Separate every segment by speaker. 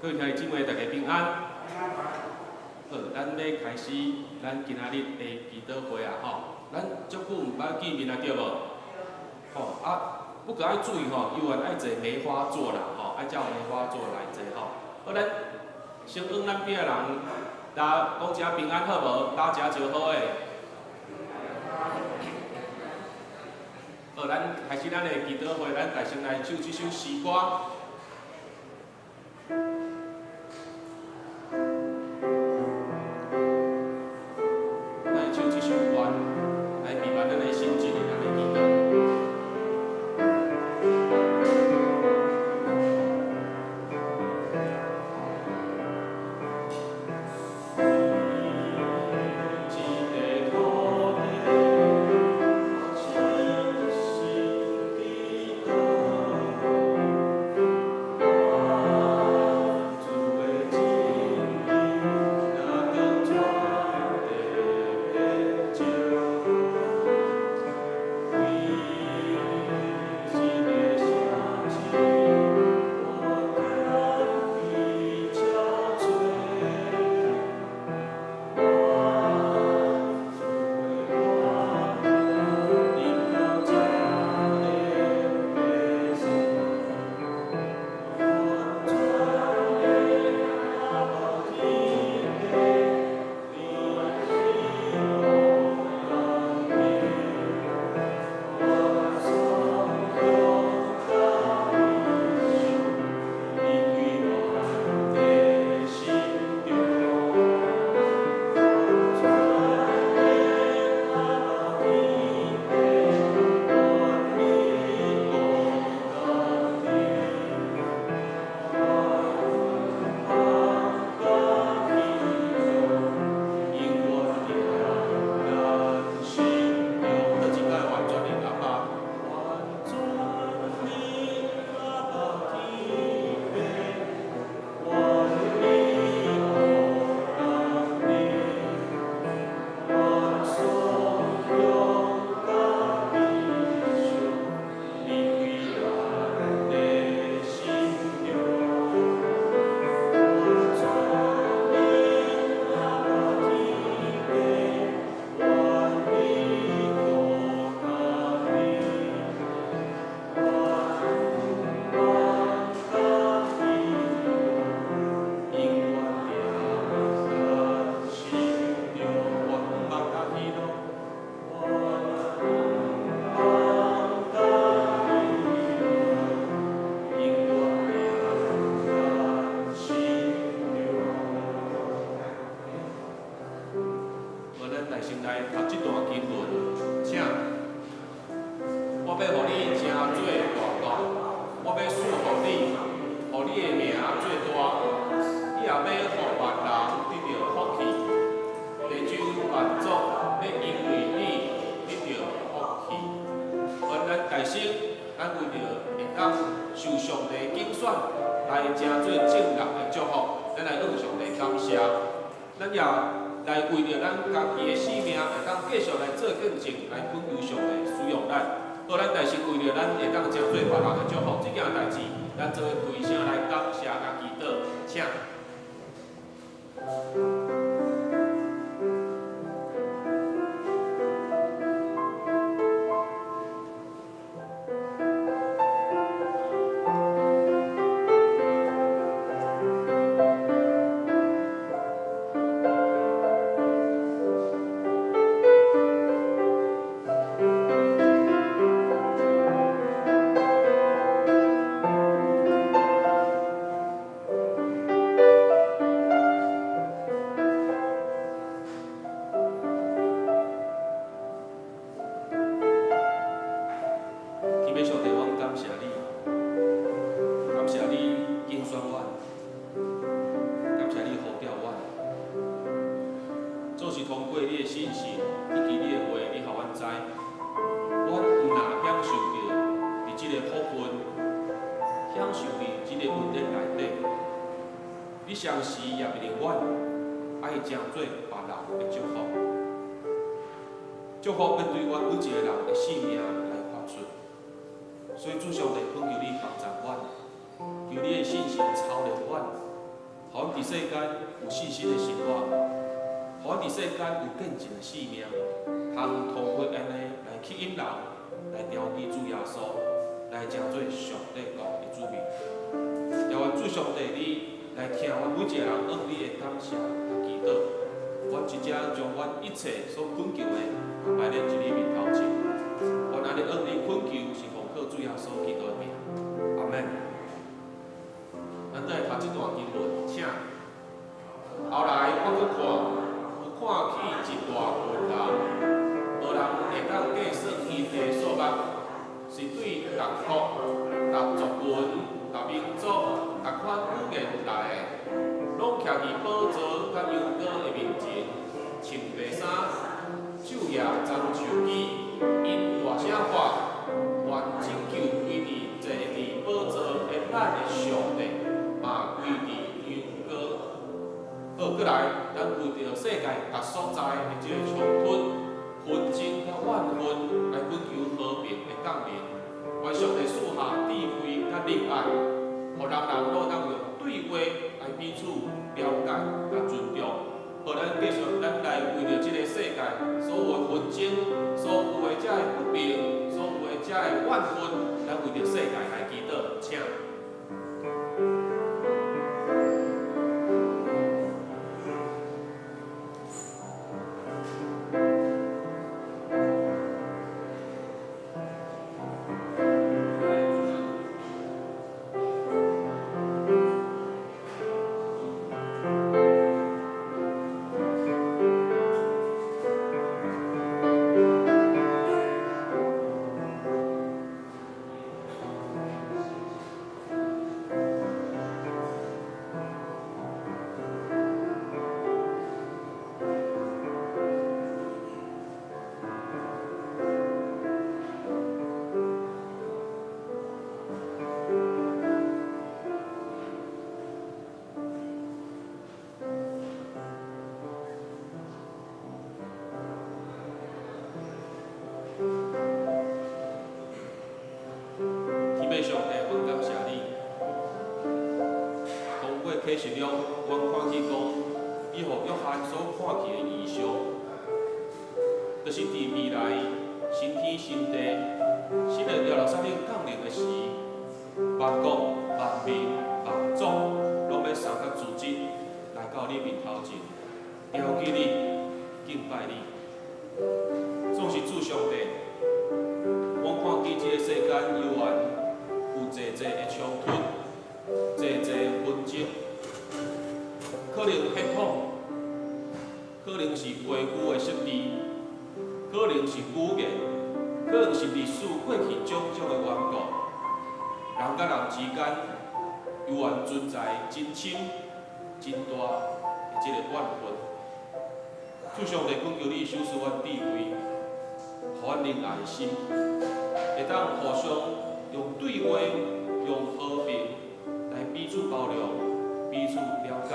Speaker 1: 各位兄弟姊妹，大家平安。好，咱欲開始咱今仔日的祈禱會啊吼。咱足久毋捌見面啊，對無？吼啊，不過愛注意吼，猶原愛坐梅花座啦吼，愛照梅花座來坐吼。好，咱先問咱邊仔人，大家講一下平安好無？大家就好的。好，咱開始咱的祈禱會，咱大聲來唱這首詩歌。來唱這首歌，來彌漫咱的心進入咱的祈禱。這個土地，我深深祈禱。主的真理，若當全地遍照，為新的城市，我甘被憔悴。願主的話語，臨到這的百姓。完全的阿爸天父，你是我光明，我所向甲理想，你對我的心中。完全的阿爸天父，願你我家己。願望甲希望，永遠佇咱心中。倒一擺完全的阿爸，完全的阿爸天父，願你我家己，願所向甲理想，你對咱的心中。完全的阿爸天父，願你我家己，願望甲希望，永遠佇咱心中。願望甲希望，願望甲希望，永遠佇咱心中。好，咱來先來讀這段經文，請。我欲予你成做大國，我欲賜福你，予你的名做大，你也欲予萬人得著福氣，地洲萬族欲因為你得著福氣。願咱大聲，咱為著會當受上帝揀選，來成做眾人的祝福，咱來向上帝感謝。咱也來為著咱家己的生命，會當繼續來做見證，來懇求上帝使用咱。好，咱大聲為著咱會當成做別人的祝福，這件代誌，咱做伙開聲來感謝佮祈禱，請。天父上帝，阮感謝你，感謝你揀選阮，感謝你呼召阮，總是通過你的信實以及你的話，你予阮知，阮毋若享受著佇這个福分，享受佇這个恩典內底，你同時也命令阮愛成做別人的祝福，祝福欲對阮每一个人的生命來發出。所以主上帝，懇求你幫助阮，求你的信心操練阮，阮佇世間有信心的生活，予阮佇世間有見證的生命，通通過按呢來吸引人來牢記主耶穌，來成做上帝國的子民。也願主上帝你來聽阮每一个人向你的感謝佮祈禱。阮真正將阮一切所懇求的，擺佇主你面頭前。阮按呢向你懇求，是奉靠主耶穌基督的名。阿門。咱再來讀這段經文，請。後來我閣看，有看見一大群人，無人會當計算𪜶的數目，是對逐國、逐族群、逐民族、逐款語言來的，攏徛佇寶座佮羊羔的面前，穿白衫，手攑棕樹枝，𪜶大聲喊：願拯救歸佇坐佇寶座的咱的上帝，嘛歸佇羊羔。好，閣來，咱為著世界逐所在的這個衝突、紛爭佮怨恨，來懇求和平的降臨。願上帝賜下智慧佮仁愛，予人人攏當用對話來彼此了解佮尊重。予咱繼續，咱來為著這个世界所有的紛爭、所有的這个不平、所有的這个怨恨，咱為著世界來祈禱，請。天父上帝，阮感謝你。通過啟示錄，阮看見講，你予約翰所看見的異象，就是佇未來新天新地、新的耶路撒冷降臨的時，萬國、萬民、萬族，攏欲相佮組織來到你面頭前，牢記你，敬拜你。總是主上帝，阮看見這个世間猶原有濟濟的衝突，濟濟紛爭，可能血統，可能是皮膚的色致，可能是語言，可能是歷史過去種種的緣故，人佮人之間猶原存在真深、真大的這个怨恨。主上帝懇求你賞賜阮智慧，予阮仁愛的心，會當互相用對話、用和平來彼此包容、彼此了解，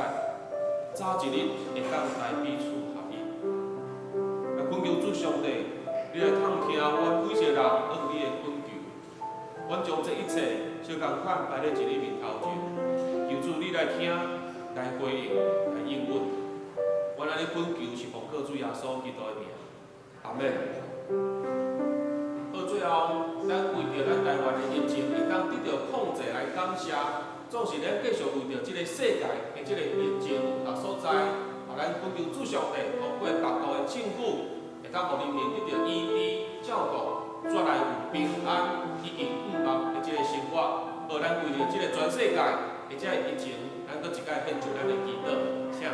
Speaker 1: 早一日會當來彼此合一。來懇求主上帝，你來探聽阮每一个人向你的懇求，阮將這一切相仝款擺佇主你面頭前，求主你來聽、來回應、來應允。阮按呢懇求是奉靠主耶穌基督的名，阿們。好，最後，咱為著咱台灣的疫情會當得著控制來感謝，總是咱繼續為著這个世界的這个疫情逐所在，予咱懇求主上帝透過各國的政府，會當予人民得著醫治照顧，轉來有平安以及向望的這个生活。予咱為著這个全世界的這个疫情，咱閣一擺獻上咱的祈禱，請。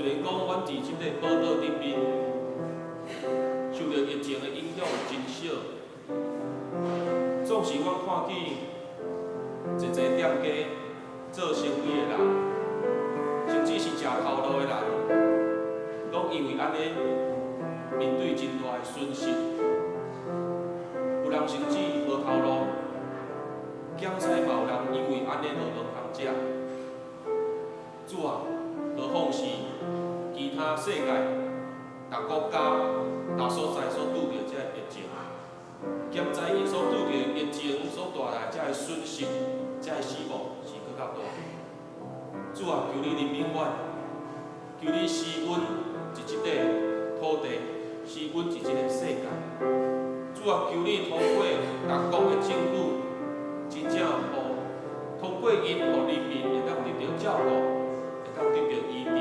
Speaker 1: 然講，阮佇這個寶島頂面受著疫情的影響真少，總是阮看見濟濟店家做生意的人，甚至是食頭路的人，攏因為按呢面對真大的損失。有人甚至無頭路，兼且嘛有人因為按呢無飯通食。主啊，何況是其他世界逐國家、逐所在所拄著這个疫情，兼知𪜶所拄著疫情所帶來這个損失、這个死亡是閣較大。主啊，求你憐憫阮，求你施恩佇這塊土地，施恩佇這个世界。主啊，求你通過逐國的政府，真正予通過𪜶，予人民會當得著照顧，會當得著醫治，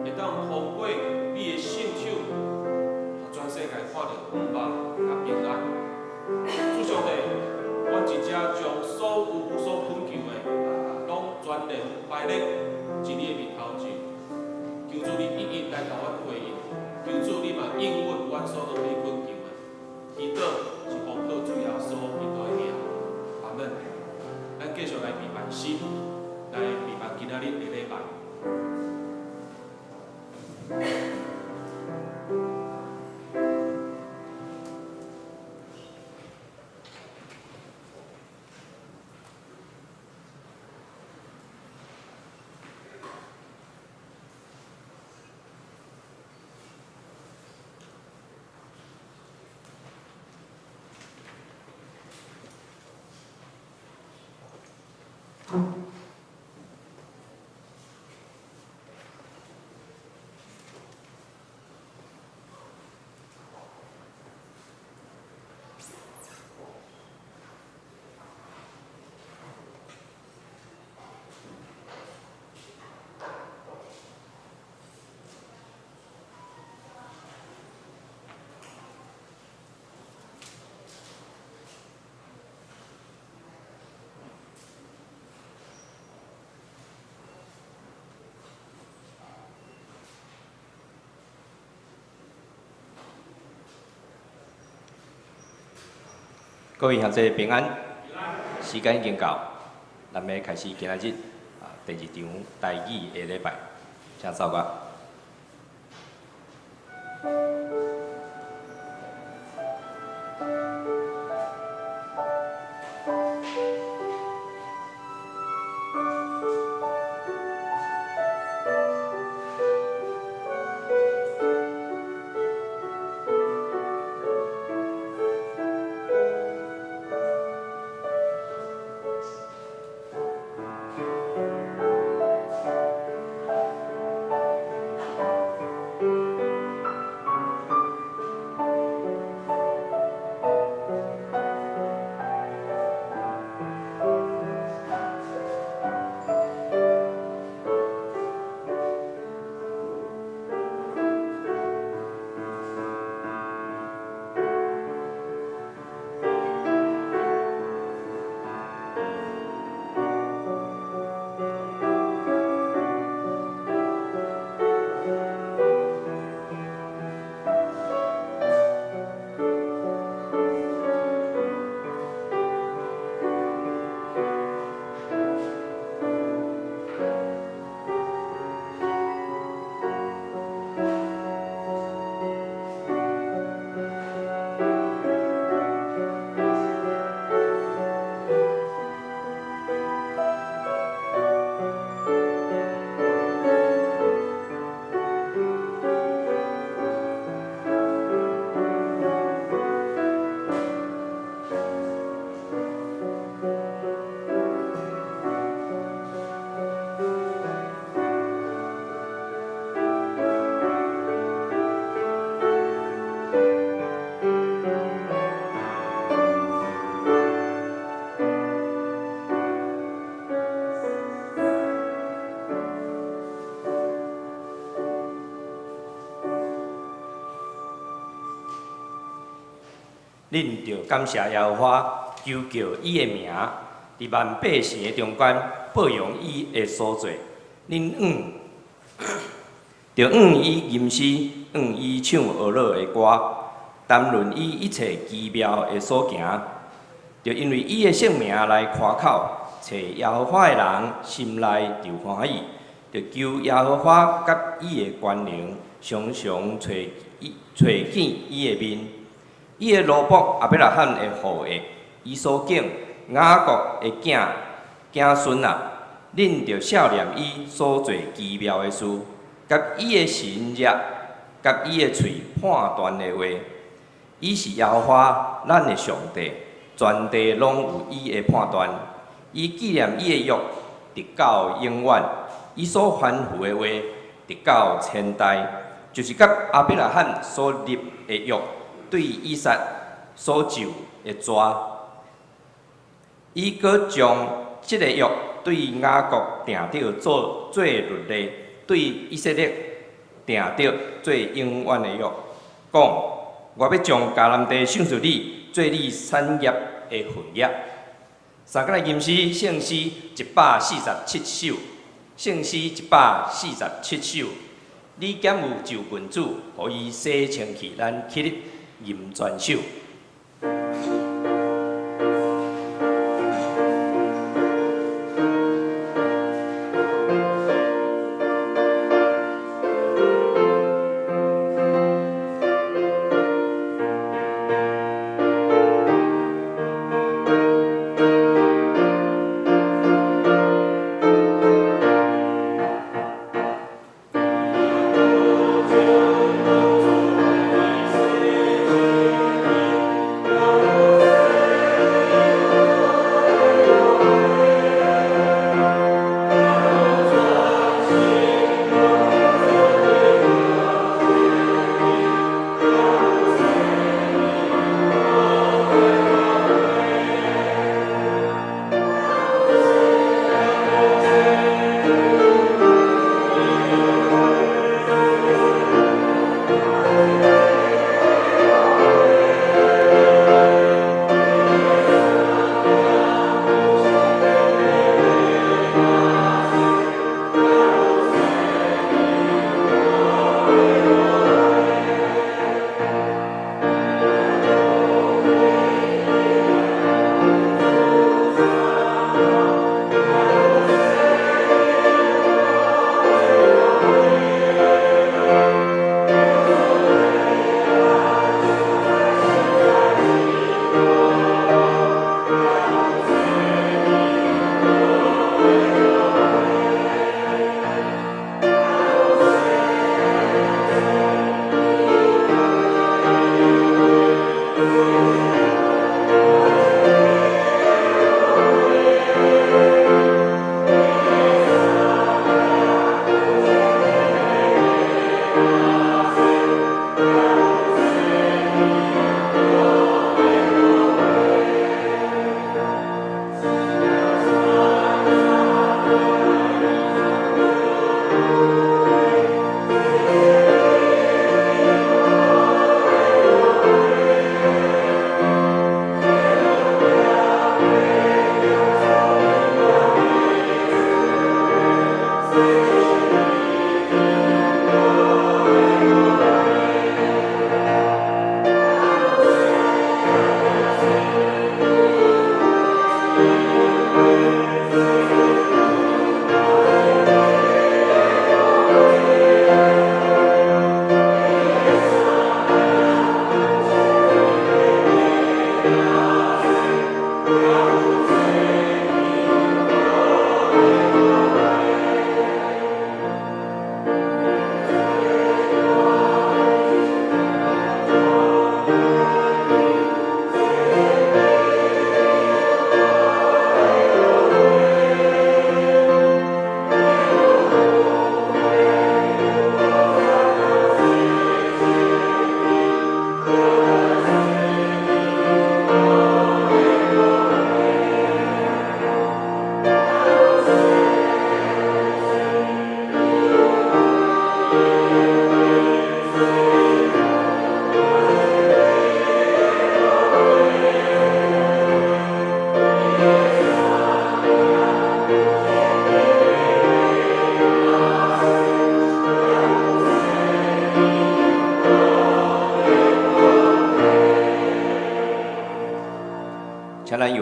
Speaker 1: 會當通過你的聖手，予全世界看著盼望佮平安。主上帝，阮佇遮將所有所懇求的，攏全然擺列佇你的面頭前，求主你一一來共阮回應，求主你嘛應允阮所向你懇求的。祈禱是奉靠主耶穌基督的名，阿門。咱繼續來預備心，來預備今仔日的禮拜。
Speaker 2: 各位鄉親平安，時間已經到，咱欲開始今仔日第二場台語的禮拜，請奏樂。恁著感謝耶和華，求告伊的名，佇萬百姓的中間報揚伊的所做。恁往著向伊吟詩，向伊唱呵咾的歌，談論伊一切奇妙的所行。著因為伊的聖名來誇口，揣耶和華的人心內就歡喜，著求耶和華佮伊的權能，常常揣伊揣見伊的面。伊的奴僕亞伯拉罕的後裔，伊所揀雅各的囝子孫啊，恁著數念伊所做奇妙的事，佮伊的神蹟，佮伊的喙判斷的話。伊是耶和華咱的上帝，全地攏有伊的判斷。伊紀念伊的約，直到永遠；伊所吩咐的話，直到千代。就是佮亞伯拉罕所立的約，對以撒所咒的誓。伊閣將這个約對雅各定著做做律例，對以色列定著做永遠的約，講：我欲將迦南地賞賜你，做你產業的份額。三個來吟詩，聖詩147首，聖詩147首。你敢有就近主，予伊洗清氣，咱起立吟全首。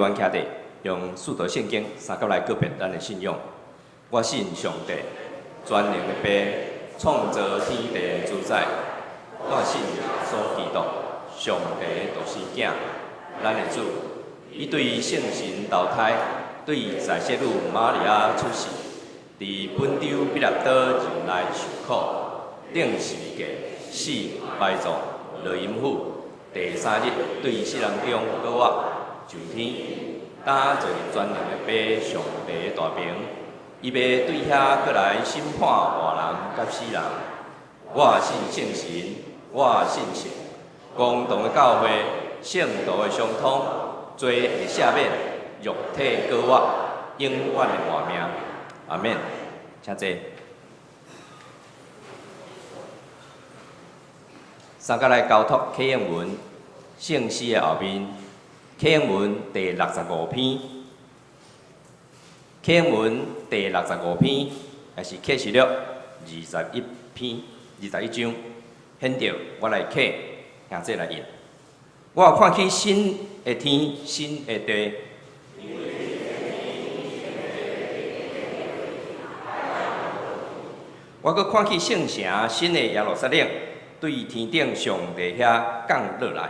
Speaker 2: 阮徛地，用使徒聖經相佮來告白咱的信仰。我信上帝，全能的父，創造天地的主宰。我信耶穌基督，上帝的獨生囝，咱的主。伊對聖神投胎，對在聖女瑪利亞出世，佇本丟彼拉多忍耐受苦，釘十字架，死埋葬，落陰府，第三日對死人中閣活，上天，擔坐佇全能的父上帝的大爿，伊欲對遐閣來審判活人佮死人。我信聖神，我信聖公同的教會，聖徒的相通，罪的赦免，肉體閣活，永遠的活命。阿們。請坐。相佮來交託啟應文聖詩的後面，啟應文第六十五篇，啟應文第六十五篇，也是啟示錄21篇、21章。現著我來啟，兄弟來印。我有看見新的天、新的地。我閣看見聖城新的耶路撒冷，對天頂上帝遐降落來。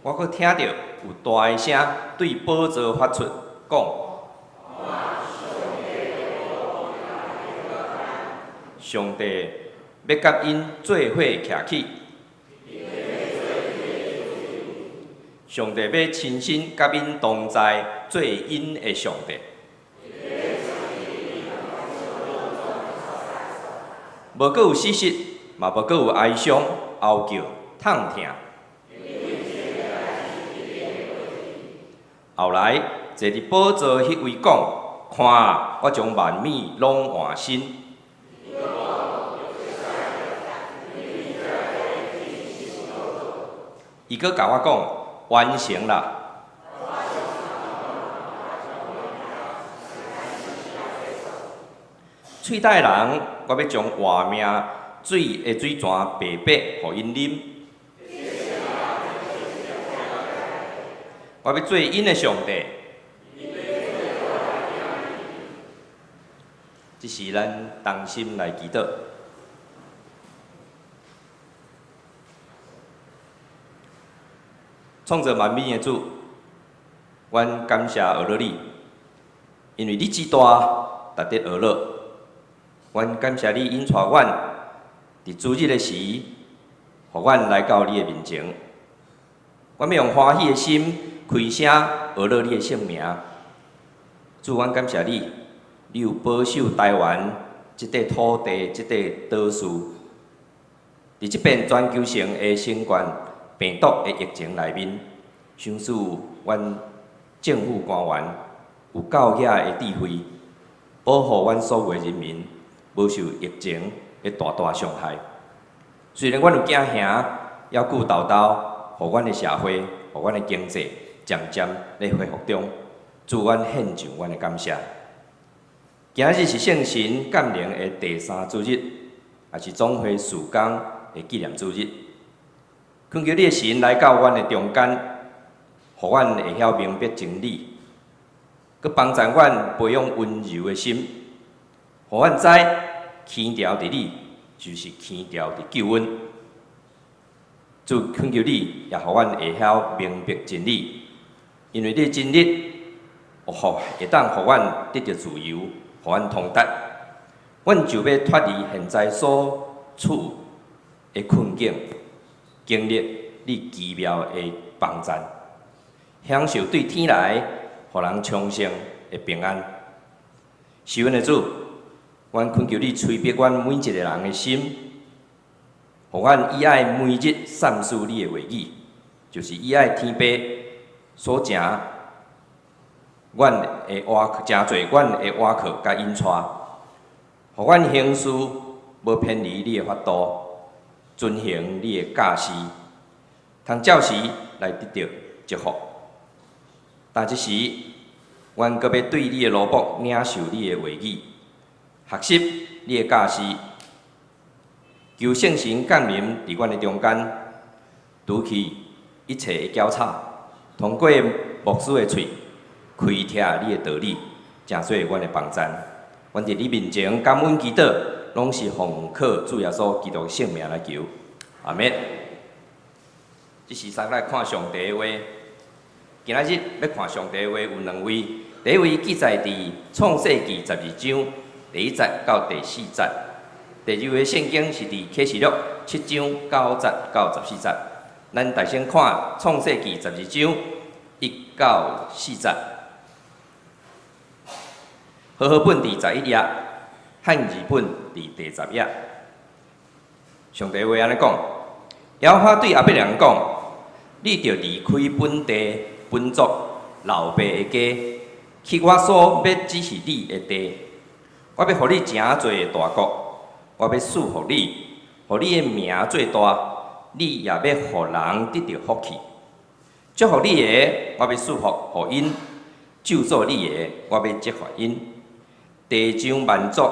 Speaker 2: 我閣聽著有大的聲對寶座發出，講：上帝欲佮𪜶做伙徛起，上帝欲親身佮𪜶同在，做𪜶的上帝。無閣有死屍，嘛無閣有哀傷、哀叫、痛疼。後來坐佇寶座彼位講：看啊，我將萬物攏換新。伊閣共我講：完成啦！喙焦的人，我欲將活命水的水泉白白予𪜶啉。我欲做𪜶的上帝。這時咱同心來祈禱。創造萬物的主，阮感謝阿樂你，因為你至大，值得阿樂。阮感謝你引帶阮佇主日的時，予阮來到你的面前。阮欲用歡喜的心開聲阿樂你的聖名。主，阮感謝你，你有保守台灣這塊土地、這塊島嶼，佇這片全球性的新冠病毒的疫情內面，賞賜阮政府官員有夠額的智慧，保護阮所有的人民無受疫情的大大傷害。雖然阮有驚嚇，猶閣沓沓，予阮的社會、予阮的經濟漸漸咧恢復中，主，阮獻上阮的感謝。今仔日是聖神降臨的第三主日，也是總會事工的紀念主日。懇求你的神來到阮的中間，予阮會曉明白真理，閣幫助阮培養溫柔的心，予阮知牽牢佇你，就是牽牢佇救恩。主，懇求你，也予阮會曉明白真理，因為你的真理，會當予阮得著自由，予阮通達。阮就欲脫離現在所處的困境，經歷你奇妙的幫贊，享受對天來予人昌盛的平安。是阮的主，阮懇求你催逼阮每一个人的心，予阮以愛每日散思你的話語，就是以愛天父所成，阮的倚成做阮的倚靠佮引帶，予阮行事無偏離你的法度，遵行你的教示，通照時來得著祝福。但這時，阮閣欲對你的奴僕領受你的話語，學習你的教示，求聖神降臨佇阮的中間，除去一切的攪吵，通過牧師的喙，開拓你的道理，成做阮的幫贊。阮佇你面前感恩祈禱，攏是奉靠主耶穌基督聖名來求，阿們。這時咱來看上帝的話，今仔日欲看上帝的話有兩位，第一位記載佇創世記十二章第一節到第四節，第二位聖經是佇啟示錄七章九節到十四節。咱大先看創世記十二章一到四節，和合本佇十一頁，漢字本佇第十頁。上帝話按呢講，耶和華對亞伯蘭講：你著離開本地、本族、老爸的家，去我所欲指示你的地。我欲予你成做大國，我欲賜福你，予你的名做大，你也欲予人得著福氣。祝福你的，我欲賜福予𪜶；咒詛你的，我欲責罰𪜶。地上萬族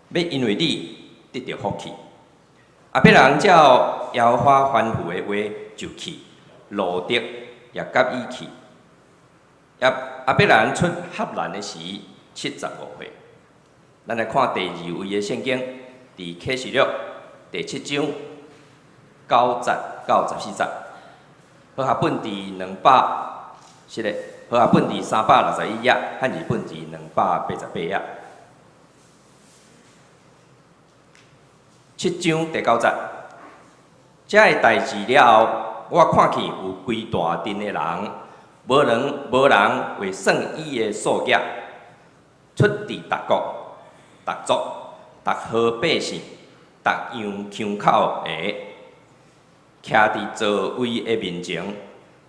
Speaker 2: 欲因為你得著福氣。亞伯蘭照耶和華吩咐的話就去，羅得也佮伊去。亞亞伯蘭出哈蘭的時，75歲。咱來看第二位的聖經，佇啟示錄第七章九節到十四節。和合本佇兩百，是咧，和合本佇361頁，漢字本佇288頁。七章第九節，這个代誌了後，我看見有規大陣的人，無人會算伊的數額，出佇逐國、逐族、逐號百姓、逐樣腔口的，徛佇座位的面前，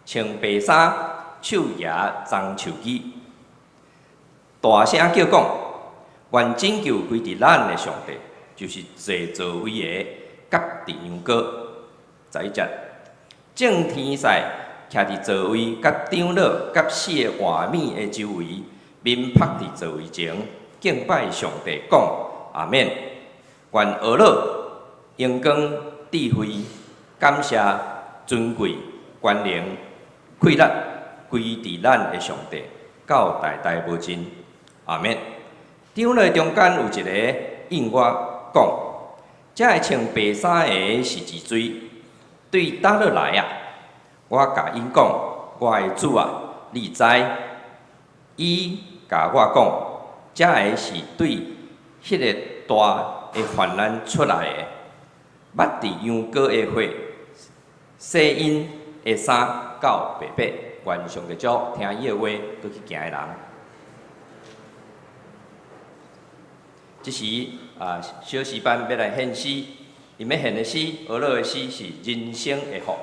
Speaker 2: 穿白衫，手舉棕樹枝，大聲叫講：願拯救歸佇咱的上帝，就是坐座位的，佮佇羊羔。十一節，眾天使徛佇座位，佮長老，佮四个活物的周圍，面伏佇座位前，敬拜上帝，講阿們。願呵咾、榮光、智慧、感謝、尊貴、權能、氣力，歸佇咱的上帝，到代代無盡。阿們。長老中間有一个應我講，這个穿白衫的是一水，對佗落來啊？我共𪜶講，我的主啊，你知。伊共我講，這个是對彼个大的患難出來的，捌佇羊羔的血洗𪜶的衫到白白。願上帝祝福聽伊的話，閣去行的人。這時啊，小詩班欲來獻詩，𪜶欲獻的詩，呵咾的詩是人生的福。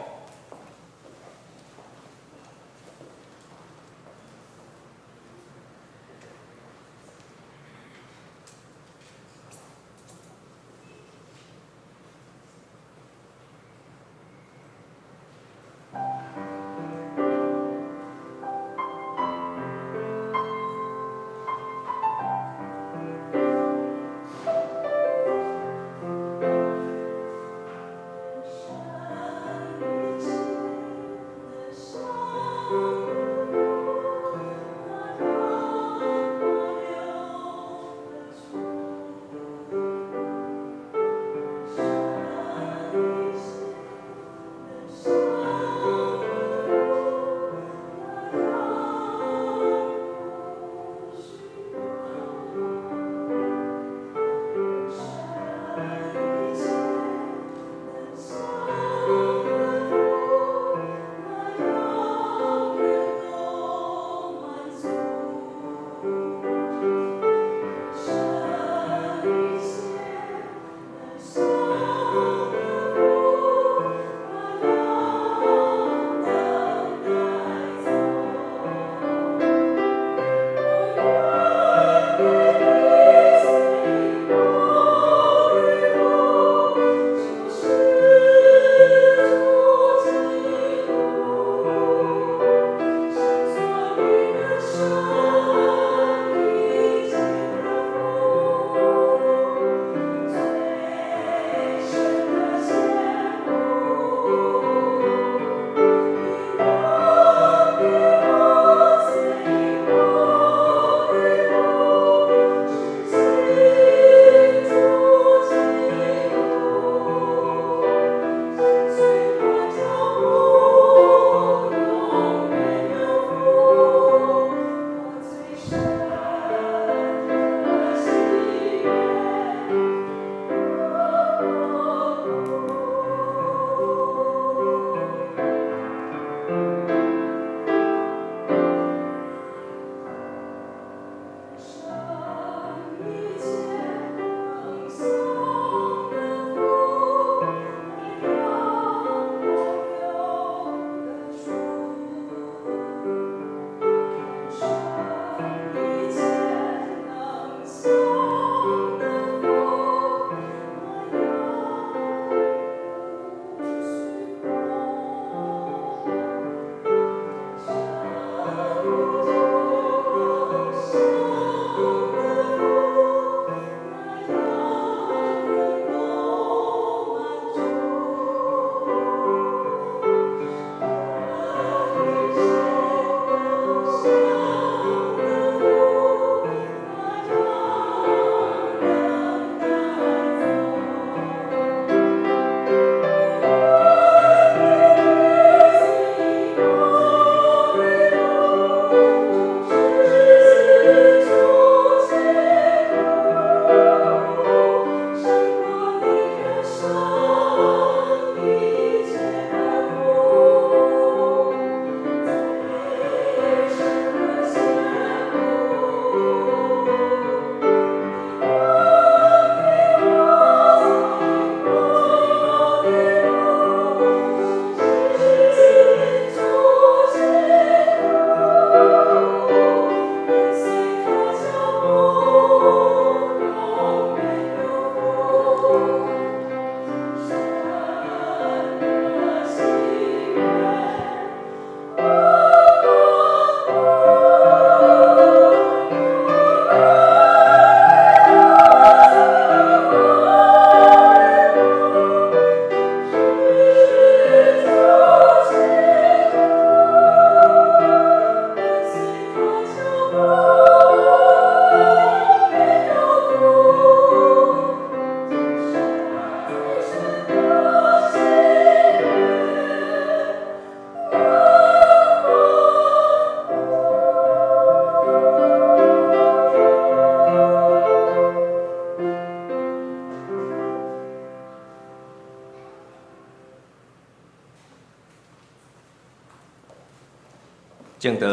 Speaker 2: 正道，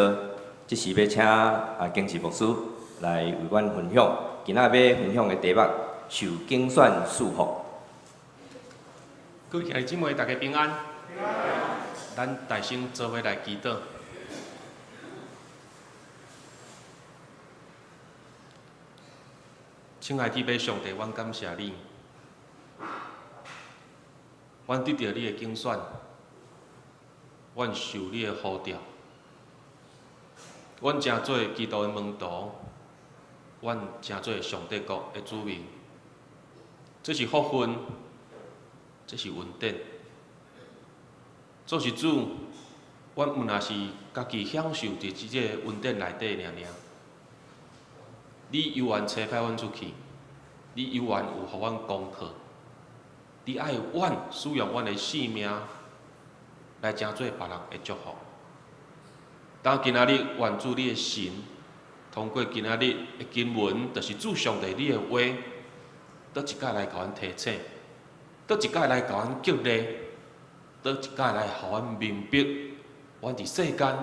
Speaker 2: 這時欲請啊經濟牧師來為阮分享，今仔欲分享的題目受揀選賜福。
Speaker 1: 各位兄弟姊妹，大家平安。咱大聲做伙來祈禱。親愛的天父上帝，阮感謝你，阮得著你的揀選，阮受你的呼召，阮成做基督的門徒，阮成做上帝國的子民，這是福分，這是恩典。做是主，阮毋若是家己享受佇這个恩典內底爾爾。你猶原差派阮出去，你猶原有予阮功課，你愛阮使用阮的性命來成做別人的祝福。當今仔日願主你的神，通過今仔日的經文，就是主上帝你的話，倒一擺來共阮提醒，倒一擺來共阮激勵，倒一擺來予阮明白，阮佇世間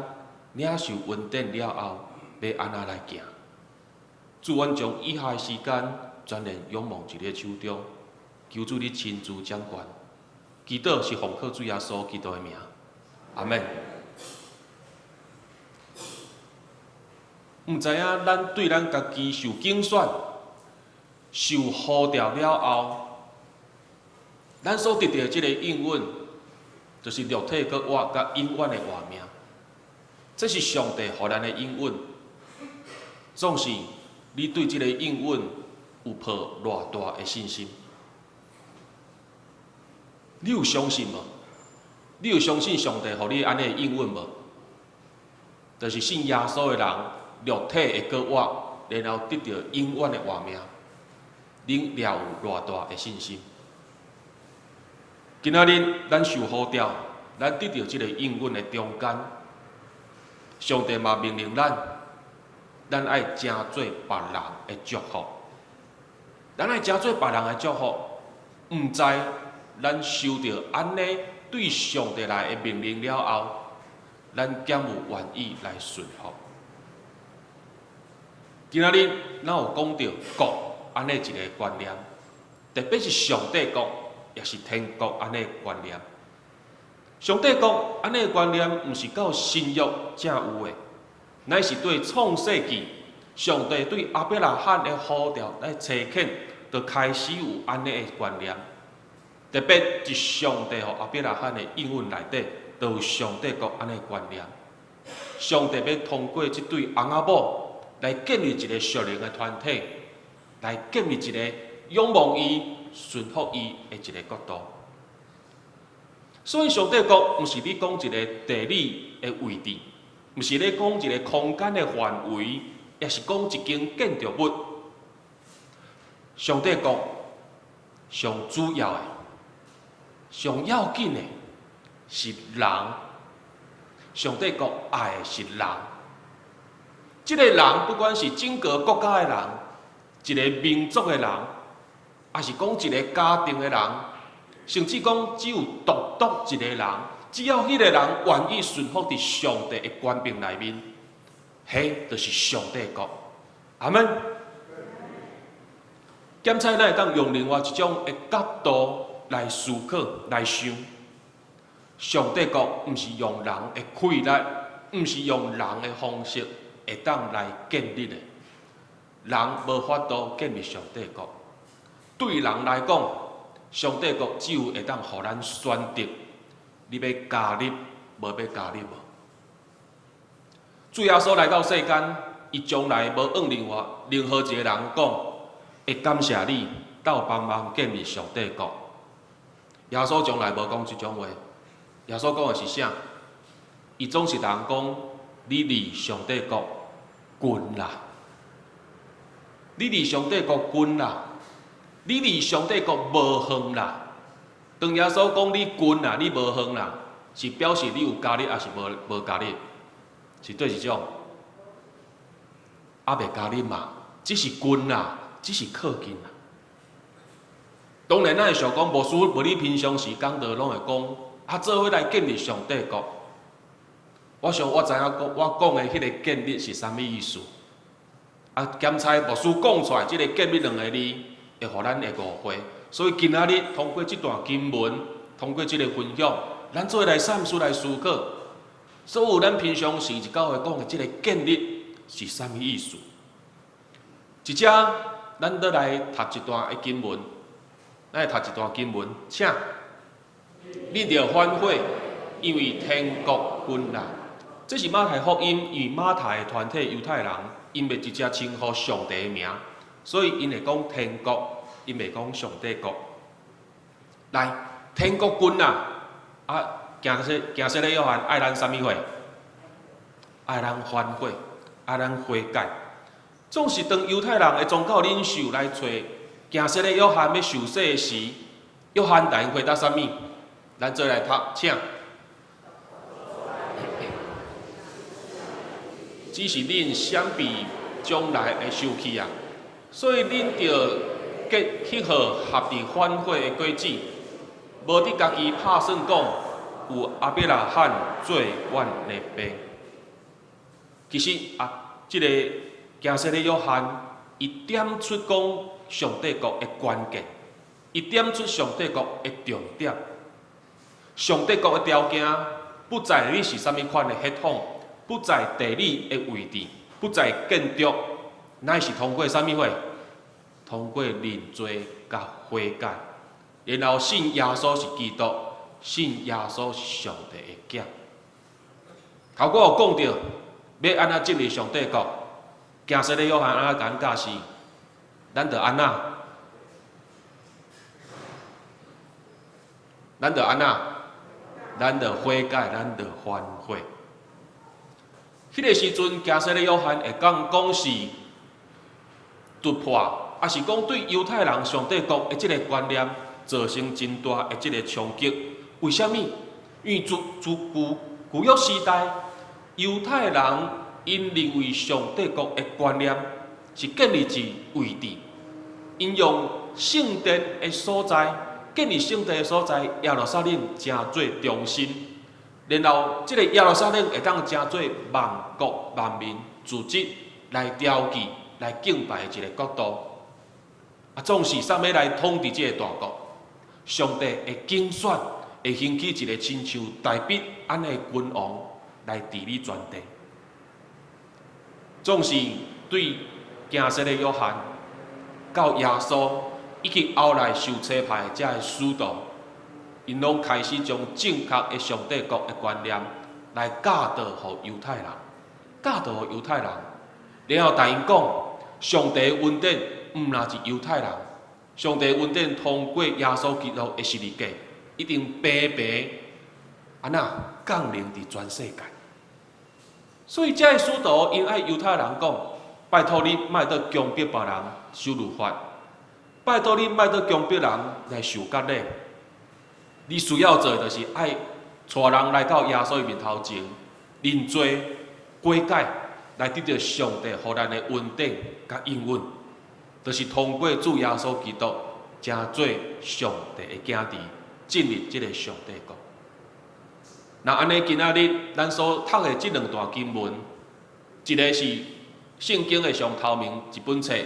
Speaker 1: 領受恩典了後，欲按怎來行。主，阮將以下的時間全然仰望佇你的手中，求主你親自掌權。祈禱是奉靠主耶穌基督的名，阿們。毋知影咱對咱家己受揀選、受呼召了後，咱所得著的這个應允，就是肉體閣活佮永遠的活命。這是上帝予咱的應允，總是你對這个應允有抱偌大的信心？你有相信無？你有相信上帝予你按呢的應允無？就是信耶穌的人，肉體會閣活，然後得著永遠的活命。恁了有偌大的信心？今仔日咱受呼召，咱得著這个應允的中間，上帝嘛命令咱，咱愛成做別人的祝福。咱愛成做別人的祝福，毋知咱收著按呢對上帝來的命令了後，咱敢有願意來順服？今仔日咱有講著國按呢一个觀念，特別是上帝國，也是天國按呢觀念。上帝國按呢觀念，毋是到新約才有的，乃是對創世紀上帝對亞伯拉罕的呼召來差遣，就開始有按呢的觀念。特別是上帝予亞伯拉罕的應允內底，就有上帝國按呢觀念。上帝欲通過這對翁仔某來建立一个屬靈的團體，來建立一个仰望伊、順服伊的一个國度。所以，上帝國毋是咧講一个地理的位置，毋是咧講一个空間的範圍，也是講一間建築物。上帝國上主要的、上要緊的是人。上帝國愛的是人。這个人不管是整个國家的人，一个民族的人，抑是講一个家庭的人，甚至講只有獨獨一个人，只要彼个人願意順服佇上帝的權柄內面，彼就是上帝國。阿們。檢採咱會當用另外一種的角度來思考、來想。上帝國毋是用人的氣力，毋是用人的方式會當來建立的。人無法度建立上帝國。對人來講，上帝國只有會當予咱選擇，你欲加入，無欲加入無。主耶穌來到世間，伊從來無向任何一个人講，會感謝你鬥幫忙建立上帝國。耶穌從來無講這種話。耶穌講的是啥？伊總是人講，你離上帝國近啦，你離上帝國近啦，你離上帝國無遠啦。當耶穌講你近啦，你無遠啦，是表示你有加入，抑是無加入？是佗一種？猶未加入嘛？只是近啦，只是靠近啦。當然，咱會想講，牧師無你平常時講道攏會講，啊，做伙來建立上帝國。我想我知影講，我講的彼个建立是啥物意思。啊，兼差牧師講出來，這个建立兩个字，會予咱會誤會。所以今仔日通過這段經文，通過這个分享，咱做伙來三思來思考，所有咱平常時佇教會講的這个建立是啥物意思？一只，咱倒來讀一段的經文，咱來讀一段經文，請恁著歡喜，因為天國近啦。這是馬太福音，因為馬太的團體猶太人，𪜶袂直接稱呼上帝的名，所以𪜶會講天國，𪜶袂講上帝國。來，天國近啦！啊，行洗禮約翰愛咱啥物貨？愛咱反悔，愛咱悔改。總是當猶太人的宗教領袖來揣行洗禮約翰欲受洗時，約翰共𪜶回答啥物？咱做來讀，請。只是恁閃避將來的受氣啊，所以恁著結彼號合佇反悔的果子，無佇家己拍算講有亞伯拉罕做阮的爸。其實啊，這个行洗禮約翰，伊點出講上帝國的關鍵，伊點出上帝國的重點。上帝國的條件，不在你是啥物款的血統，不在地理的位置，不在建築，乃是通過啥物貨？通過認罪佮悔改，然後信耶穌是基督，信耶穌是上帝的囝。頭拄有講著，欲按怎進入上帝國？行洗禮約翰按怎共阮教示？咱著按怎？咱著按怎？咱著悔改，咱著反悔。彼个時陣，行洗禮約翰會當講是突破，抑是講對猶太人上帝國的這个觀念造成真大的這个衝擊。為啥物？因為自自舊舊約時代，猶太人𪜶認為上帝國的觀念是建立佇位置，𪜶用聖殿的所在，建立聖殿的所在耶路撒冷成做中心。然後，這个耶路撒冷會當成做萬國萬民聚集來雕記、來敬拜的一个國度。啊，總是啥物來統治這个大國？上帝會揀選，會興起一个親像大衛按呢的君王來治理全地。總是對行洗禮約翰到耶穌以及後來受差派的這个使徒。𪜶攏開始將正確的上帝國的觀念來教導予猶太人，教導予猶太人，然後共𪜶講，上帝的恩典毋但是猶太人，上帝的恩典通過耶穌基督的十字架，一定平平按怎降臨佇全世界。所以，這个使徒𪜶愛猶太人講，拜託你莫閣強迫別人守律法，拜託你莫閣強迫人來受割禮。你需要做的就是愛帶人來到耶穌的面頭前，認罪悔改，來得著上帝予咱的恩典佮應允，就是通過主耶穌基督，成做上帝的囝兒，進入這个上帝國。若按呢，今仔日咱所讀的這兩段經文，一个是聖經的上頭面一本冊，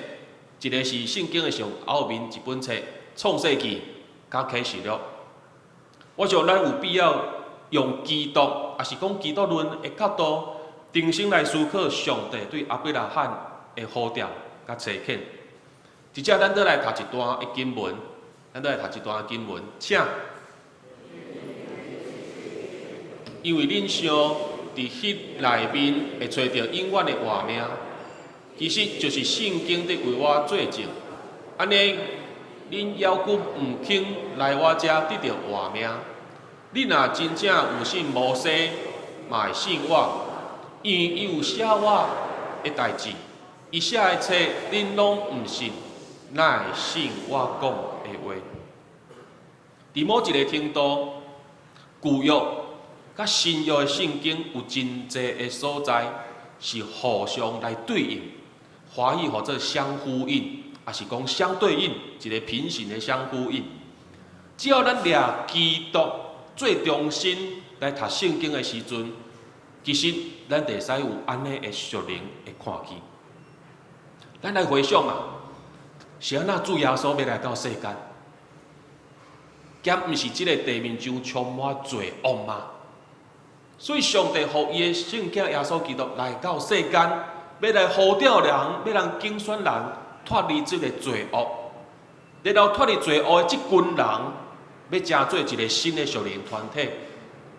Speaker 1: 一个是聖經的上後面一本冊，創世記佮啟示錄。我想咱有必要用基督，抑是講基督論的角度，重新來思考上帝對亞伯拉罕的呼召佮差遣。直接咱倒來讀一段的經文，咱倒來讀一段的經文，請。因為恁想佇彼內面會揣著永遠的活命，其實就是聖經佇為我做證。按呢，恁猶閣毋肯來我遮得著活命。恁若真正有信摩西，嘛會信我，因為伊有寫我的代誌。伊寫的冊，恁攏毋信，哪會信我講的話？佇某一个程度，舊約佮新約的聖經有真濟的所在是互相來對應，華語號做相呼應，抑是講相對應，一个平行的相呼應。只要咱掠基督做中心來讀聖經的時陣，其實咱會使有按呢的屬靈的看見。咱來回想啊，是按怎主耶穌欲來到世間？敢毋是這個地面上充滿罪惡嗎？所以上帝予伊的聖子耶穌基督來到世間，欲來呼召人，欲來揀選人脫離這個罪惡。然後脫離罪惡的這群人，欲成做一個新的屬靈團體，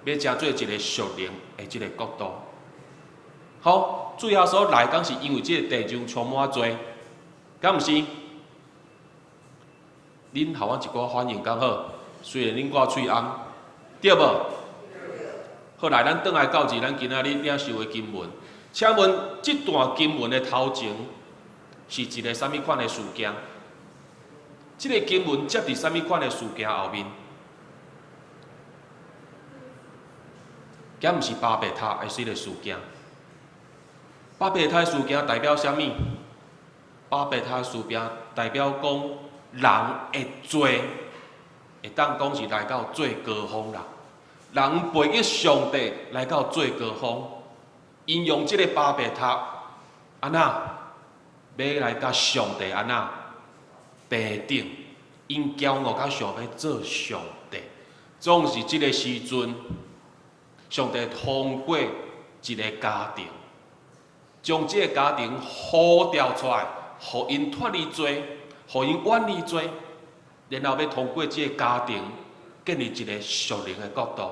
Speaker 1: 欲成做一個屬靈的這個國度。好，主耶穌來敢是因為這個地上充滿罪，敢毋是？恁予阮一寡反應敢好？雖然恁掛喙罨，對無？好來，咱轉來到佇咱今仔日領受的經文。請問這段經文的頭前是一個啥物款的事件？這個經文接佇啥物款的事件後面？敢毋是巴別塔的這個事件？巴別塔的事件代表啥物？巴別塔的事件代表講人的罪，會當講是來到最高峰啦。人背逆上帝來到最高峰，𪜶用這個巴別塔，按怎欲來佮上帝按怎平等？𪜶驕傲甲想欲做上帝，總是這個時陣，上帝通過一個家庭，將這個家庭呼召出來，予𪜶脫離罪，予𪜶遠離罪，然後欲通過這個家庭建立一個屬靈的國度，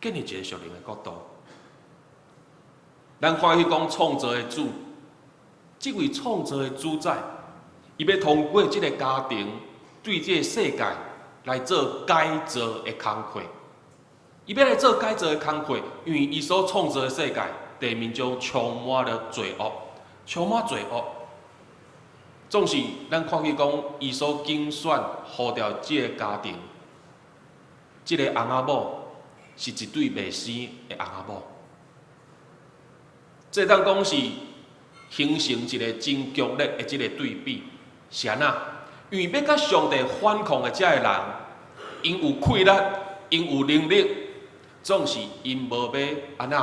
Speaker 1: 建立一個屬靈的國度。咱看彼講創造的主，這位創造的主宰，伊欲通過這個家庭，對這個世界來做改造的工課。伊欲來做改造的工課，因為伊所創造的世界，地面上充滿了罪惡，充滿罪惡。總是咱看見講，伊所揀選呼召這個家庭，這個翁仔某是一對未生的翁仔某。這當講是形成一個真強烈的這個對比，是按怎？因為欲佮上帝反抗的這个人，𪜶有氣力，𪜶有能力，總是𪜶無欲按怎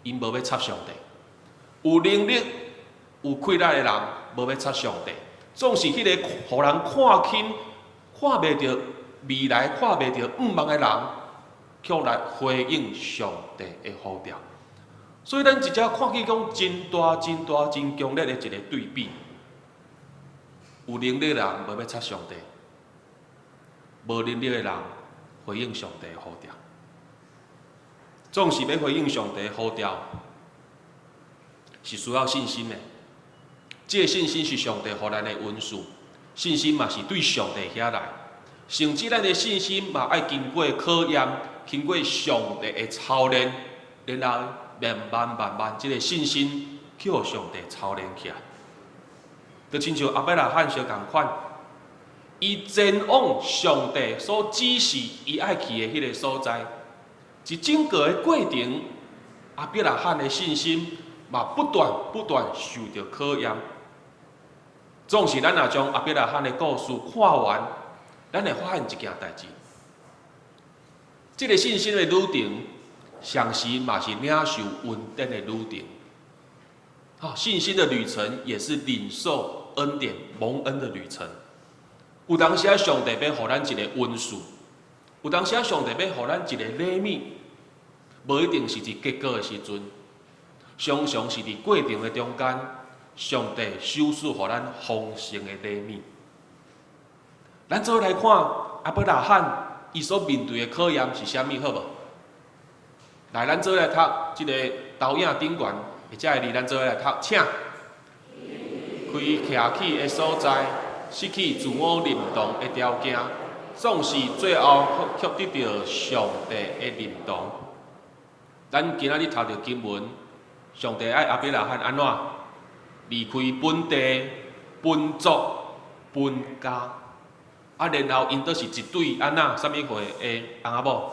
Speaker 1: ？𪜶無欲插上帝。有能力、有氣力的人，無欲插上帝，總是彼個予人看輕、看袂著未來、看袂著向望的人，卻來回應上帝的呼召。所以咱直接看見講真大、真大、真強烈的一個對比。有能力的人無欲插上帝，無能力的人回應上帝的呼召。總是欲回應上帝的呼召，是需要信心的。這個信心是上帝予咱的恩賜，信心嘛是對上帝遐來。甚至咱的信心嘛愛經過考驗，經過上帝的操練，然後慢慢慢慢，這個信心去予上帝操練起來。就親像亞伯拉罕相仝款，伊前往上帝所指示伊愛去的彼個所在，佇整個的過程，亞伯拉罕的信心嘛不斷不斷受著考驗。總是咱若將亞伯拉罕的故事看完，咱會發現一件代誌，這個信心的旅程，同時嘛是領受恩典的旅程。好，信心的旅程也是領受恩典、蒙恩的旅程。有當時上帝欲予咱一個恩賜，有當時上帝欲予咱一個禮物，無一定是佇結果的時陣，常常是佇過程的中間，上帝賞賜予咱豐盛的禮物。咱做伙來看亞伯拉罕，伊所面對的考驗是啥物？好無？來，咱做伙來讀這個投影頂懸，或者個字，咱做伙來讀，請開徛起的所在，失去自我認同的條件，總是最後卻得著上帝的認同。咱今仔日讀著經文，上帝愛亞伯拉罕按怎離開本地、本族、本家，啊，然後𪜶閣是一對按怎啥物歲的翁仔某，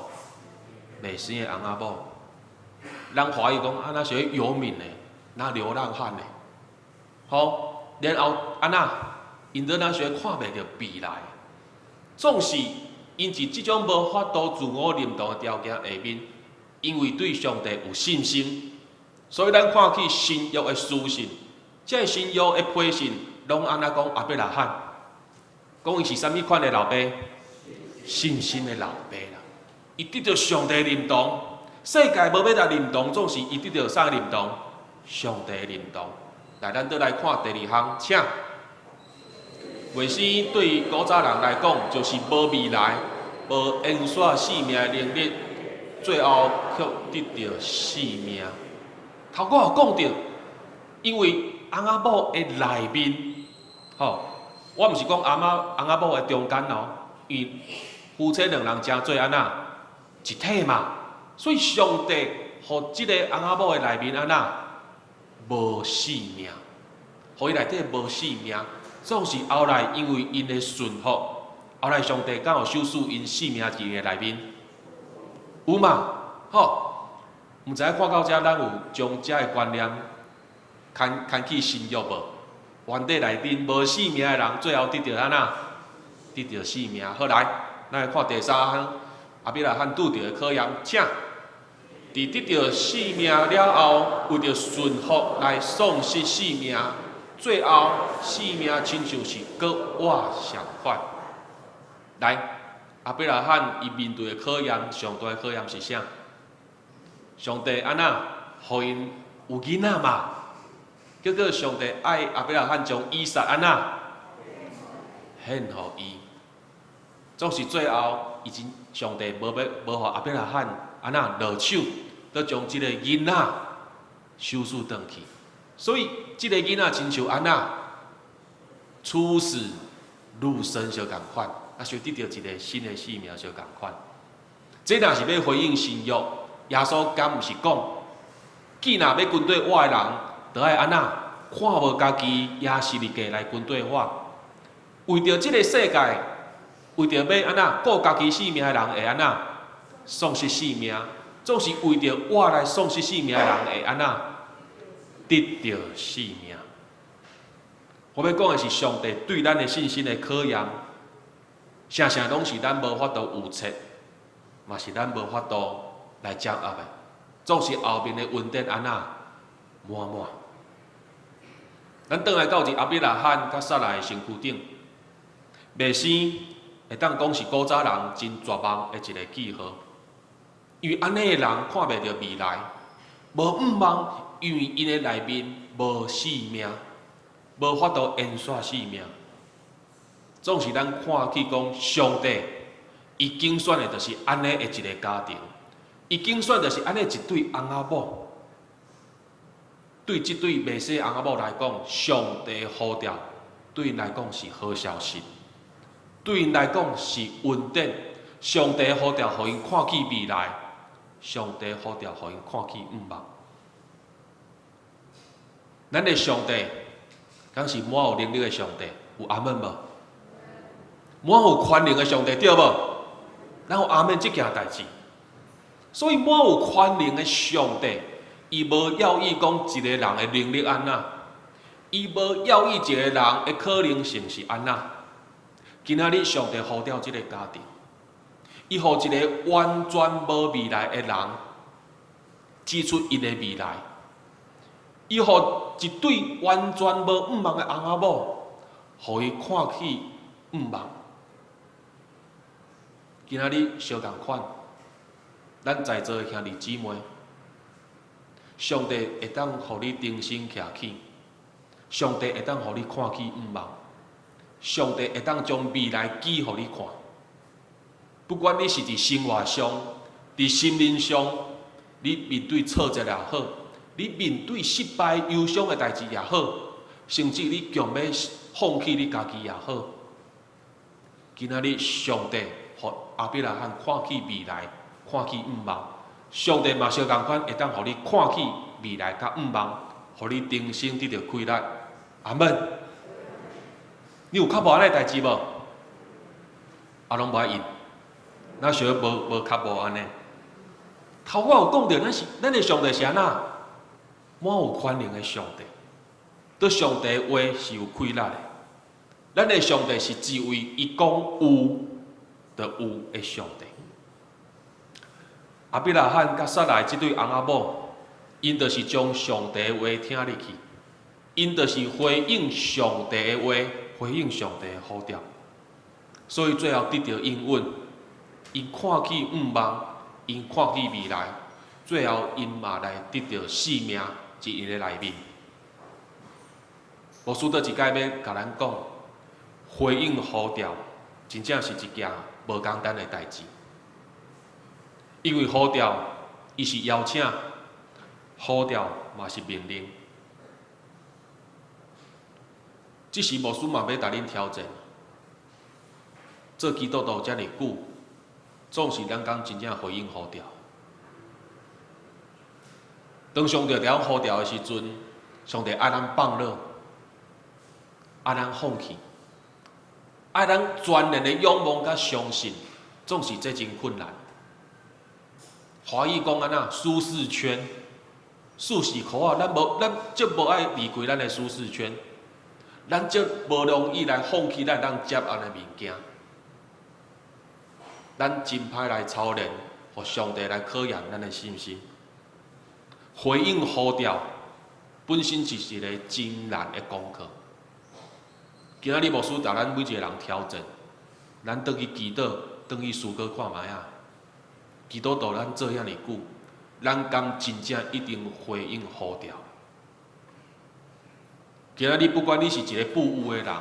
Speaker 1: 未生的翁仔某。咱懷疑講，啊，若是遊民的，若流浪漢的，吼，然後按怎，𪜶閣若是看袂著未來，總是𪜶佇這種無法度自我認同的條件下面，因為對上帝有信心，所以咱看去新約的書信，這个新約的批信，攏按怎講亞伯拉罕？講伊是啥物款的老爸？信心的老爸啦。伊得著上帝認同，世界無欲來認同，總是伊得著啥認同？上帝認同。來，咱倒來看第二項，請。袂生對古早人來講，就是無未來、無延續性命的能力，最後卻得著性命。頭拄有講著，因為翁仔某的內面，吼，我毋是講翁仔翁仔某的中間哦，因為夫妻兩人成做按怎一體嘛，所以上帝予這个翁仔某的內面按怎無性命，予伊內底無性命。總是後來因為𪜶的順服，後來上帝敢有收取𪜶性命佇𪜶的內面，有嘛？吼，毋知影看到遮，咱有將遮的觀念牽牽去新約無？原底內面無性命的人，最後得著按怎？得著性命。好來，咱來看第三項，亞伯拉罕拄著的考驗，請。佇得著性命了後，為著順服來喪失性命。最後，性命親像是閣活相款。來，亞伯拉罕伊面對的考驗，上大的考驗是啥？上帝按怎，予𪜶有囡仔嘛？結果上帝愛亞伯拉罕將以撒按怎獻予伊，總是最後，伊真上帝無欲無予亞伯拉罕按怎落手，閣將這个囡仔收取轉去。所以，這个囡仔親像按怎，出死入生相仝款，啊，就得著一个新的生命相仝款。這若是欲回應新約，耶穌敢毋是講，既若欲跟綴我的人，就愛按怎，看無家己，攑十字架來跟綴我。為著這个世界，為著欲按怎顧家己性命的人會按怎喪失性命，總是為著我來喪失性命的人會按怎得著性命。我欲講的是上帝對咱的信心的考驗，啥啥攏是咱無法度預測，嘛是咱無法度來掌握的。總是後面的恩典按怎滿滿。咱轉來到佇亞伯拉罕佮撒拉的身軀頂，袂生會當講是古早人真絕望的一个記號，因為按呢的人看袂著未來，無向望，因為𪜶的內面無性命，無法度延續性命。總是咱看去講，上帝伊揀選的就是按呢的一个家庭，伊揀選就是按呢一對翁仔某。對這對袂生翁仔某來講，上帝呼召對𪜶來講是好消息，對𪜶來講是恩典。上帝呼召，予𪜶看見未來；上帝呼召，予𪜶看見向望。咱的上帝，敢是滿有能力的上帝？有阿們無？滿有權能的上帝對無？咱有阿們這件代誌。所以滿有權能的上帝，伊無猶豫講一个人的能力按怎，伊無猶豫一个人的可能性是按怎。今仔日上帝呼召這个家庭，伊予一个完全無未來的人指出𪜶的未來，伊予一對完全無向望的翁仔某，予伊看起向望。今仔日相仝款，咱在座的兄弟姊妹，上帝會當予你重新徛起，上帝會當予你看起向望，上帝會當將未來指予你看。不管你是佇生活上、佇心靈上，你面對挫折也好，你面對失敗、憂傷的代誌也好，甚至你強欲放棄你家己也好，今仔日上帝予亞伯拉罕看起未來，看起向望。上帝嘛相仝款會當予你看起未來佮向望，予你重新得著氣力。阿們，你有較無按呢代誌無？啊，攏無愛應，咱小可無無較無按呢。頭拄有講著，咱是咱的上帝是按怎？滿有權能的上帝，對上帝話是有氣力的。咱的上帝是一位伊講有就有的上帝。亞伯拉罕佮撒來這對翁仔某，𪜶就是將上帝的話聽入去，𪜶就是回應上帝的話，回應上帝的呼召，所以最後得著應允。𪜶看去向望，𪜶看去未來，最後𪜶嘛來得著性命佇𪜶的內面。牧師倒一擺欲共咱講，回應呼召，真正是一件無簡單的代誌。因為呼召，伊是邀請，呼召嘛是命令。這時牧師嘛欲共恁挑戰，做基督徒遮爾久，總是咱敢真正回應呼召？當上帝佇遐呼召的時陣，上帝愛咱放落，愛咱放棄，愛咱全然的仰望佮相信，總是這真困難。華語講按怎舒適圈，舒適圈啊，咱無咱足無愛離開咱的舒適圈，咱足無容易來放棄咱會當接案的物件。咱真歹來操練，予上帝來考驗咱的信心。回應呼召，本身就是一个真難的功課。今仔日牧師共咱每一个人挑戰，咱轉去祈禱，轉去思考看覓仔。基督徒咱做遐爾久，咱敢真正一定回應呼召？今仔日不管你是一个富有的人，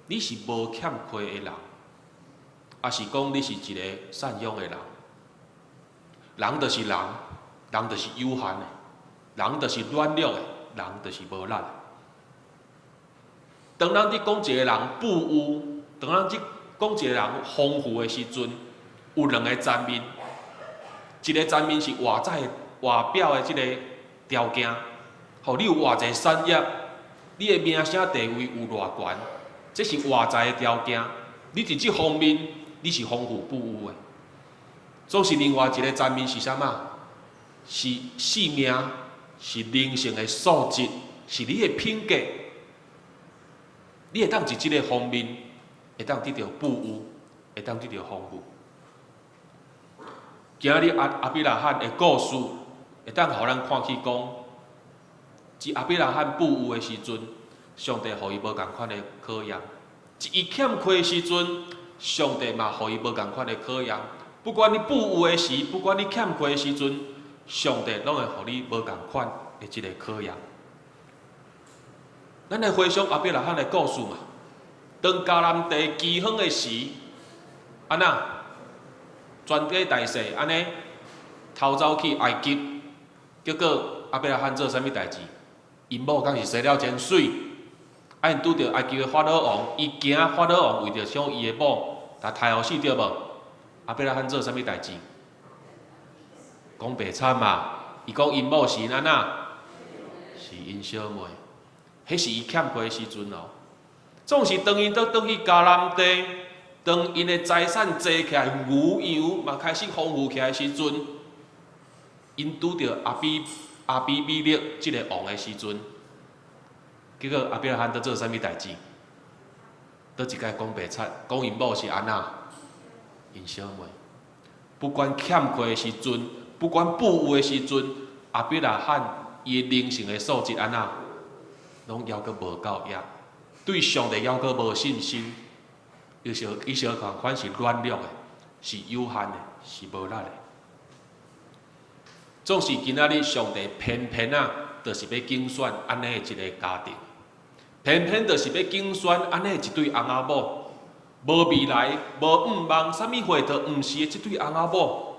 Speaker 1: 你是無欠缺的人，抑是講你是一個散養的人，人就是人，人就是有限的，人就是軟弱的，人就是無力的。當咱佇講一個人富有，當咱佇講一個人豐富的時陣，有兩个層面。一个層面是外在外表的這个條件，予你有偌濟產業，你的名聲地位有偌懸，這是外在的條件。你佇這方面你是豐富富有的。總是另外一个層面是啥物？是性命，是靈性的素質，是你的品格。你會當佇這个方面會當得著富有，會當得著豐富。今仔日亞亞伯拉罕的故事，會當予咱看去講，佇亞伯拉罕富有的時陣，上帝予伊無仝款的考驗；佇伊欠缺的時陣，上帝嘛予伊無仝款的考驗。不管你富有的時，不管你欠缺的時陣，上帝攏會予你無仝款的這个考驗。咱來回想亞伯拉罕的故事嘛，當迦南地饑荒的時，按怎？全家大細按呢逃走去埃及，結果亞伯拉罕做啥物代誌？𪜶某敢是生了真媠，啊𪜶拄著埃及的法老王，伊驚法老王為著搶伊的某，共刣予死對無？亞伯拉罕做啥物代誌？講白賊嘛，伊講𪜶某是𪜶按怎？是𪜶小妹，彼是伊欠缺的時陣哦。總是當𪜶倒轉去迦南地，當𪜶的財產濟起來，牛羊嘛開始豐富起來的時陣，𪜶拄著亞比亞比米勒這个王的時陣，結果亞伯拉罕佇做啥物代誌？佗一擺講白賊，講𪜶某是按怎？𪜶小妹。不管欠缺的時陣，不管富有的時陣，亞伯拉罕伊的靈性的素質按怎？攏猶閣無夠額，對上帝猶閣無信心。伊相伊相仝款是軟弱的，是有限的，是無力的。總是今仔日上帝偏偏啊，就是欲揀選按呢一个家庭，偏偏就是欲揀選按呢一對翁仔某，無未來、無向望，啥物貨都毋是的這對翁仔某，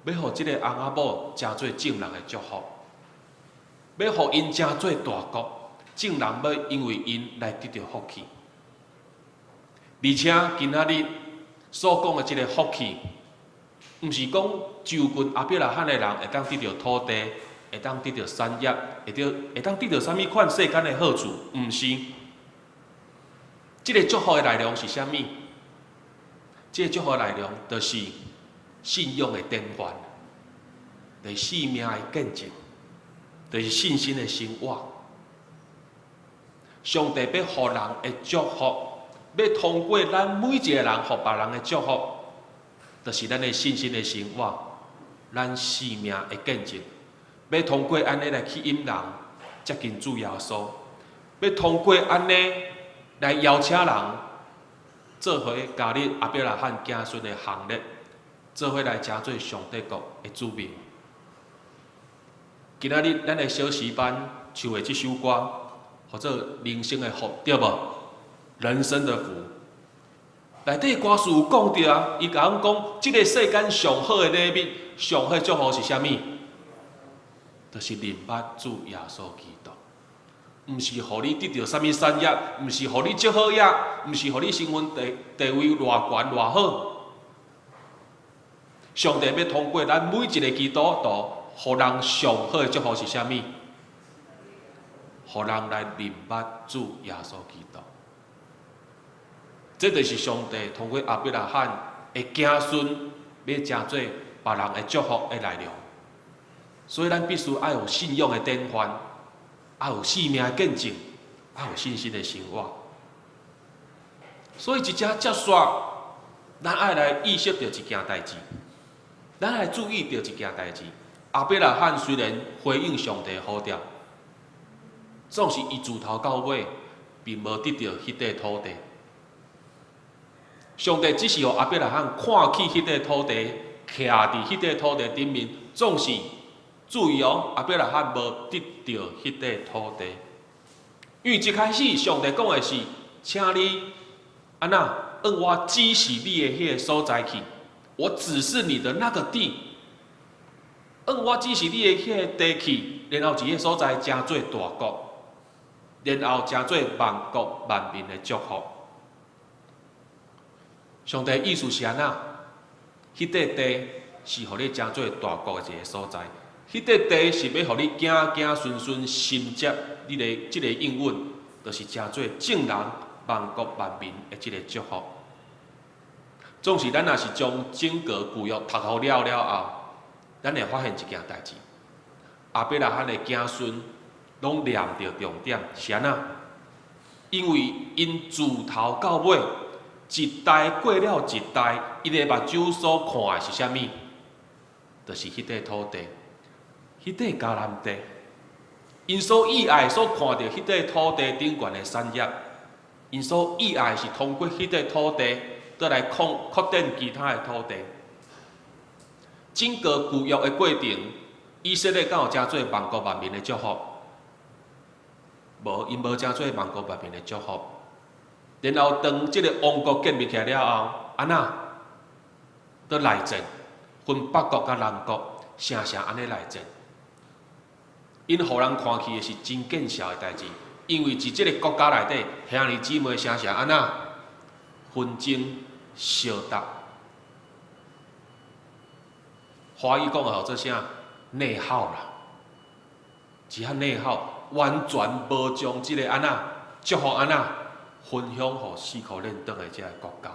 Speaker 1: 欲予這个翁仔某成做眾人的祝福，欲予𪜶成做大國，眾人欲因為𪜶來得著福氣。而且今仔日所講的這个福氣，毋是講就近亞伯拉罕的人會當得著土地，會當得著產業，會著會當得著啥物款世間的好處，毋是。這个祝福的內容是啥物？這个祝福的內容就是信仰的典範，就是生命的見證，就是信心的生活。上帝欲予人的祝福，欲通過咱每一个人予別人的祝福，就是咱的信心的生活。咱生命的見證，欲通過按呢來吸引人接近主耶穌，欲通過按呢來邀請人做伙加入亞伯拉罕子孫的行列，做伙來成做上帝國的子民。今仔日咱的小詩班唱的這首歌，號做人生的福，對無？人生的福。內底歌詞有講著啊，伊共阮講，這个世間上好的禮物，上好的祝福是啥物？就是認捌主耶穌基督。毋是予你得著啥物產業，毋是予你足好額，毋是予你身份地位偌懸偌好。上帝欲通過咱每一个基督徒，予人上好的祝福是啥物？予人來認捌主耶穌基督。這就是上帝通過亞伯拉罕的子孫，欲成做別人的祝福的內容。所以咱必須愛有信仰的典範，愛有生命的見證，愛有信心的生活。所以，一隻接續，咱愛來意識著一件代誌，咱愛注意著一件代誌。亞伯拉罕雖然回應上帝呼召，總是伊自頭到尾並無得著彼塊土地。上帝只是予亞伯拉罕看去彼塊土地，徛佇彼塊土地頂面，總是注意哦，亞伯拉罕無得著彼塊土地。因為一開始上帝講的是，請你按怎，按我指示你的彼个所在去，我指示你的那個地，按我指示你的彼个地去，然後佇彼个所在成做大國，然後成做萬國萬民的祝福。上帝意思是按怎？彼塊地是予你成做大國的一个所在，彼塊地是欲予你子子孫孫承接你的這个應允，就是成做眾人萬國萬民的這个祝福。總是咱若是將整個舊約讀好了了後，咱會發現一件代誌：亞伯拉罕的子孫攏念著重點是按怎？因為𪜶自頭到尾，一代過了一代，𪜶的目睭所看的是啥物？就是彼塊土地，彼塊迦南地。𪜶所意愛所看著彼塊土地頂懸的產業，𪜶所意愛是通過彼塊土地，閣來擴展其他的土地。整個舊約的過程，以色列敢有成做萬國萬民的祝福？無，𪜶無成做萬國萬民的祝福。然後當這個王國建立起來了後，按怎？閣內戰，分北國佮南國，常常按呢內戰。𪜶予人看去的是真見笑的代誌，因為佇這个國家內底，兄弟姊妹常常按怎紛爭相鬥。華語講的號做啥？內耗啦，一項內耗，完全無將這个按怎祝福按怎分享予四箍連轉的這个國家。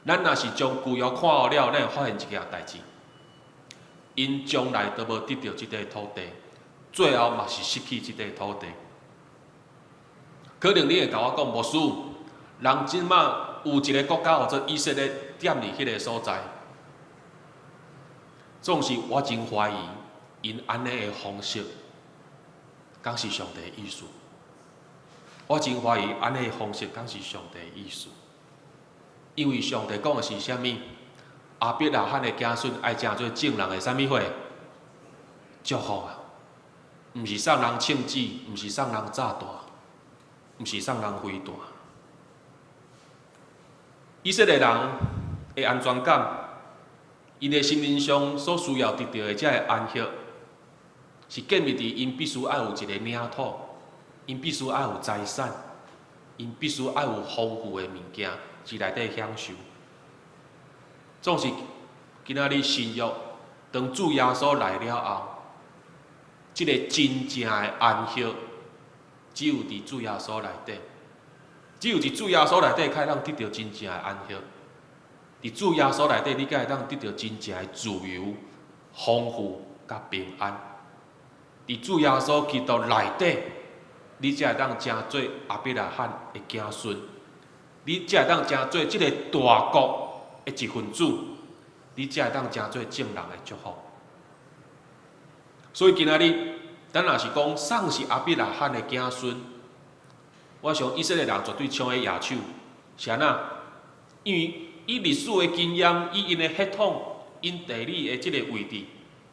Speaker 1: 咱若是將舊約看好了，咱會發現一件代誌：𪜶將來都無得著這塊土地，最後嘛是失去這塊土地。可能你會共我講，牧師，人這馬有一个國家號做以色列，踮佇彼个所在。總是我真懷疑，𪜶按呢的方式，敢是上帝的意思？我真懷疑按呢的方式敢是上帝的意思？因為上帝講的是啥物？亞伯拉罕的子孫愛成做眾人的啥物貨？祝福啊！毋是送人銃子，毋是送人炸彈，毋是送人飛彈。以色列人的安全感，𪜶的心靈上所需要得著的這个安息，是建立佇𪜶必須愛有一个領土，𪜶必須愛有財產，𪜶必須愛有豐富的物件，佇內底享受。總是今仔日新約，當主耶穌來了後，這个真正的安息，只有佇主耶穌內底，只有佇主耶穌內底，才會當得著真正的安息。佇主耶穌內底，你才會當得著真正的自由、豐富佮平安。佇主耶穌基督內底，你才會當成做亞伯拉罕的子孫，你才會當成做這个大國的一份子，你你才會當成做眾人的祝福。所以今仔日，咱若是講啥是亞伯拉罕的子孫，我想以色列人絕對搶咧舉手，是按怎？因為以歷史的經驗，以𪜶的血統，𪜶地理的這个位置，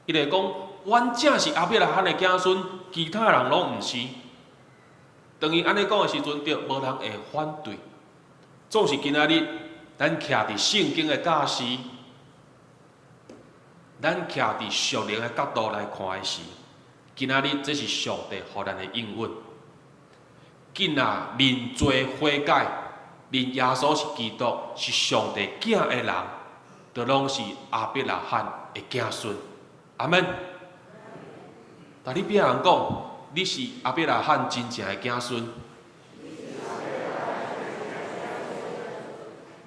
Speaker 1: 伊會講，阮正是亞伯拉罕的子孫，其他人攏毋是。當伊按呢講的時陣，著無人會反對。總是今仔日，咱徛佇聖經的教示，咱徛佇屬靈的角度來看的時，今仔日這是上帝予咱的應允。緊啊，認罪悔改，認耶穌是基督，是上帝囝的人，就攏是亞伯拉罕的子孫。阿們。共你邊人講，你是亞伯拉罕真正的子孫。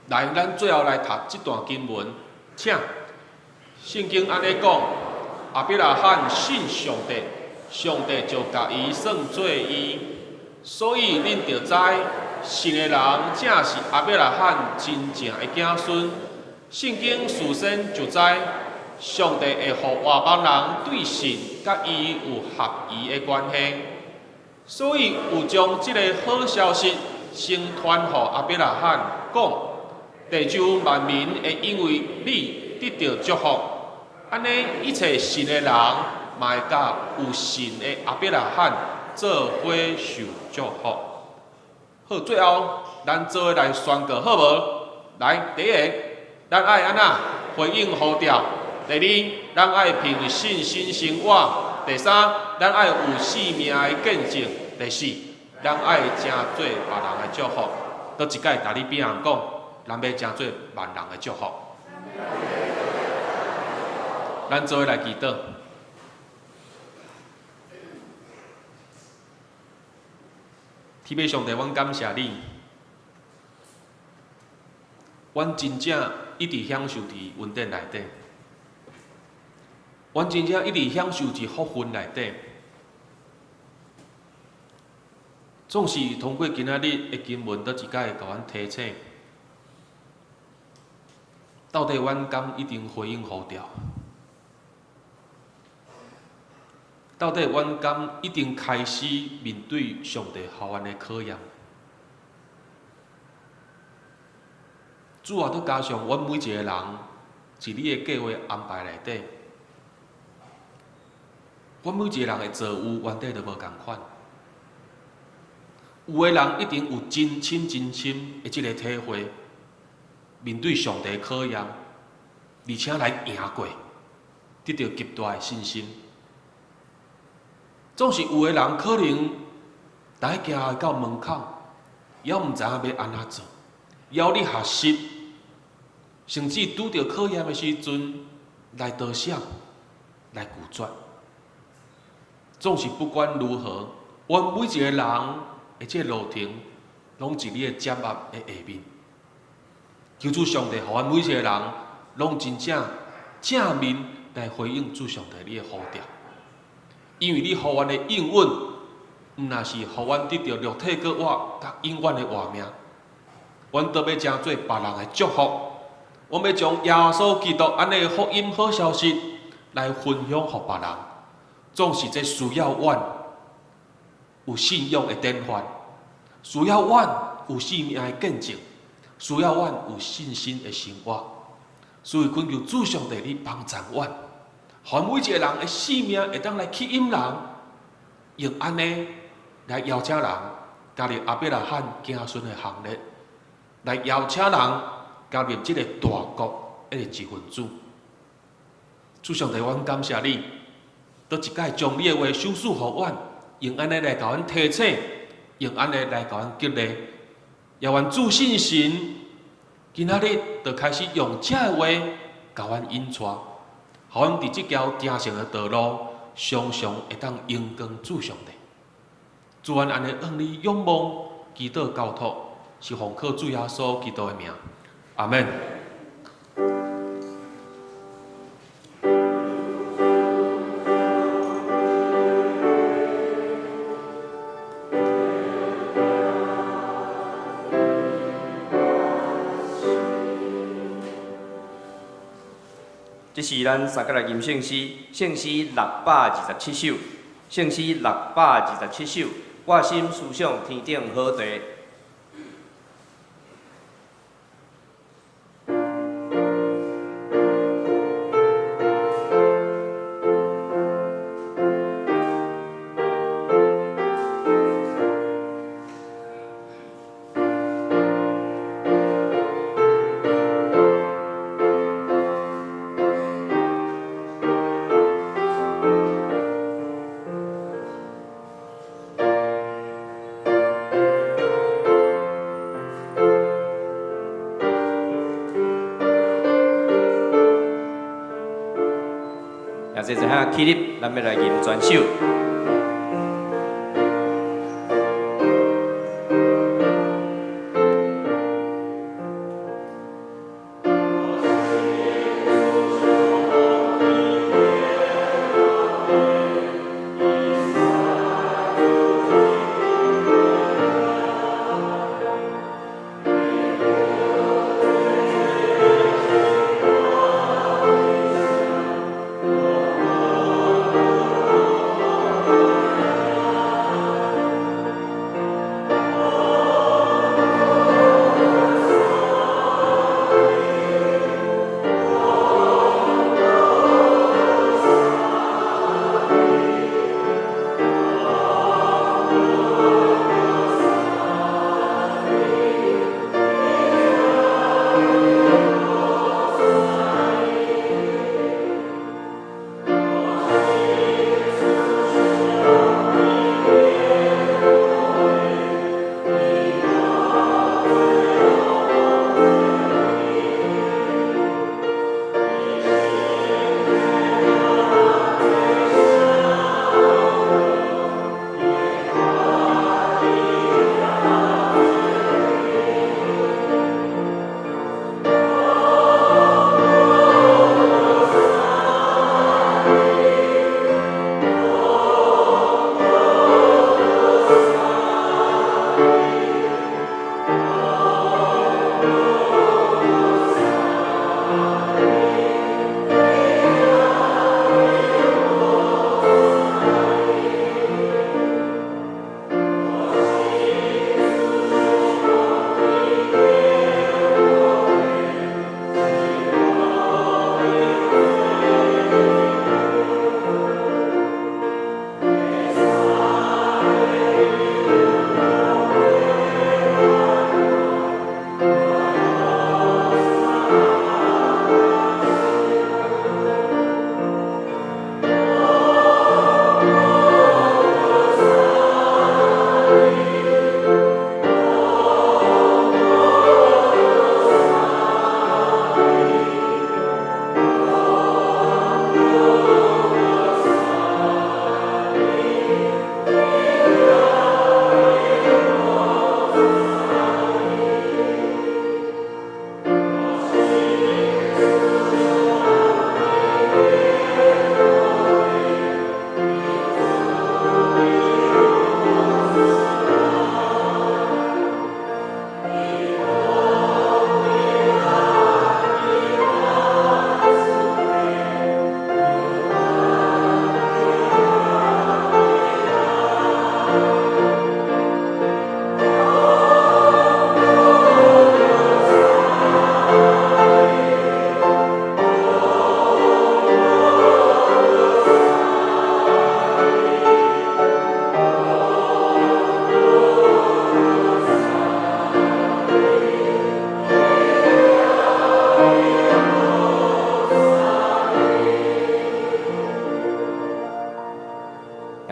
Speaker 1: 來，咱最後來讀這段經文，請。聖經按呢講，亞伯拉罕信上帝，上帝就共伊算做義。所以恁著知，信的人正是亞伯拉罕真正的子孫。聖經事先就知，上帝會予外邦人對信佮伊有合宜的關係，所以有將這個好消息先傳予亞伯拉罕，講地球萬民會因為你得著祝福。按呢，一切信的人嘛會佮有信的亞伯拉罕做伙受祝福。好，最後咱做伙來宣告，好無？來，第一个，咱愛按怎回應呼召；第二，咱愛憑信心生活；第三，咱愛有生命的見證；第四，咱愛成做別人的祝福。閣一擺共你邊人講，咱欲成做萬人的祝福。咱做伙來祈禱。天父上帝，阮感謝你，阮真正一直享受佇恩典內底，阮真正一直享受佇福分內底。總是通過今仔日的經文，閣一擺共阮提醒，到底阮敢一定回應呼召？到底阮敢一定開始面對上帝予阮的考驗？主啊，閣加上阮每一个人，佇你的計劃安排內底，阮每一个人的遭遇原底都無仝款。有的人一定有真深真深的這个體會，面對上帝考驗，而且來贏過，得著極大的信心。總是有的人可能，當行到門口，猶毋知影欲按怎做，猶咧學習，甚至拄著考驗的時陣來躲閃、來拒絕。總是不管如何，阮每一个人的這个路程，攏佇你的掌握的下面。求主上帝，予阮每一個人，攏真正正面來回應主上帝你的呼召。因為你予阮的應允，毋若是予阮得著肉體閣活，佮永遠的活命。阮都欲成做別人的祝福，阮欲將耶穌基督按呢福音好消息來分享予別人。總是這需要阮有信仰的典範，需要阮有生命的見證，需要阮有信心的生活。所以懇求主上帝，你幫助阮，予每一個人的生命會當來吸引人，用按呢來邀請人加入亞伯拉罕子孫的行列，來邀請人加入這个大國的一份子。主上帝，阮感謝你，閣一擺將你的話賞賜予阮，用按呢來共阮提醒，用按呢來共阮激勵，也願主聖神今仔日就開始用這个話共阮引帶，予阮佇這條成聖的道路，常常會當榮光主上帝。主，阮按呢向你仰望、祈禱、交託，是奉靠主耶穌基督的名，阿們。
Speaker 2: 這是咱三個來吟聖詩，聖詩627首，聖詩627首。我心思想天頂好地。也這陣下起立，咱欲來吟全首。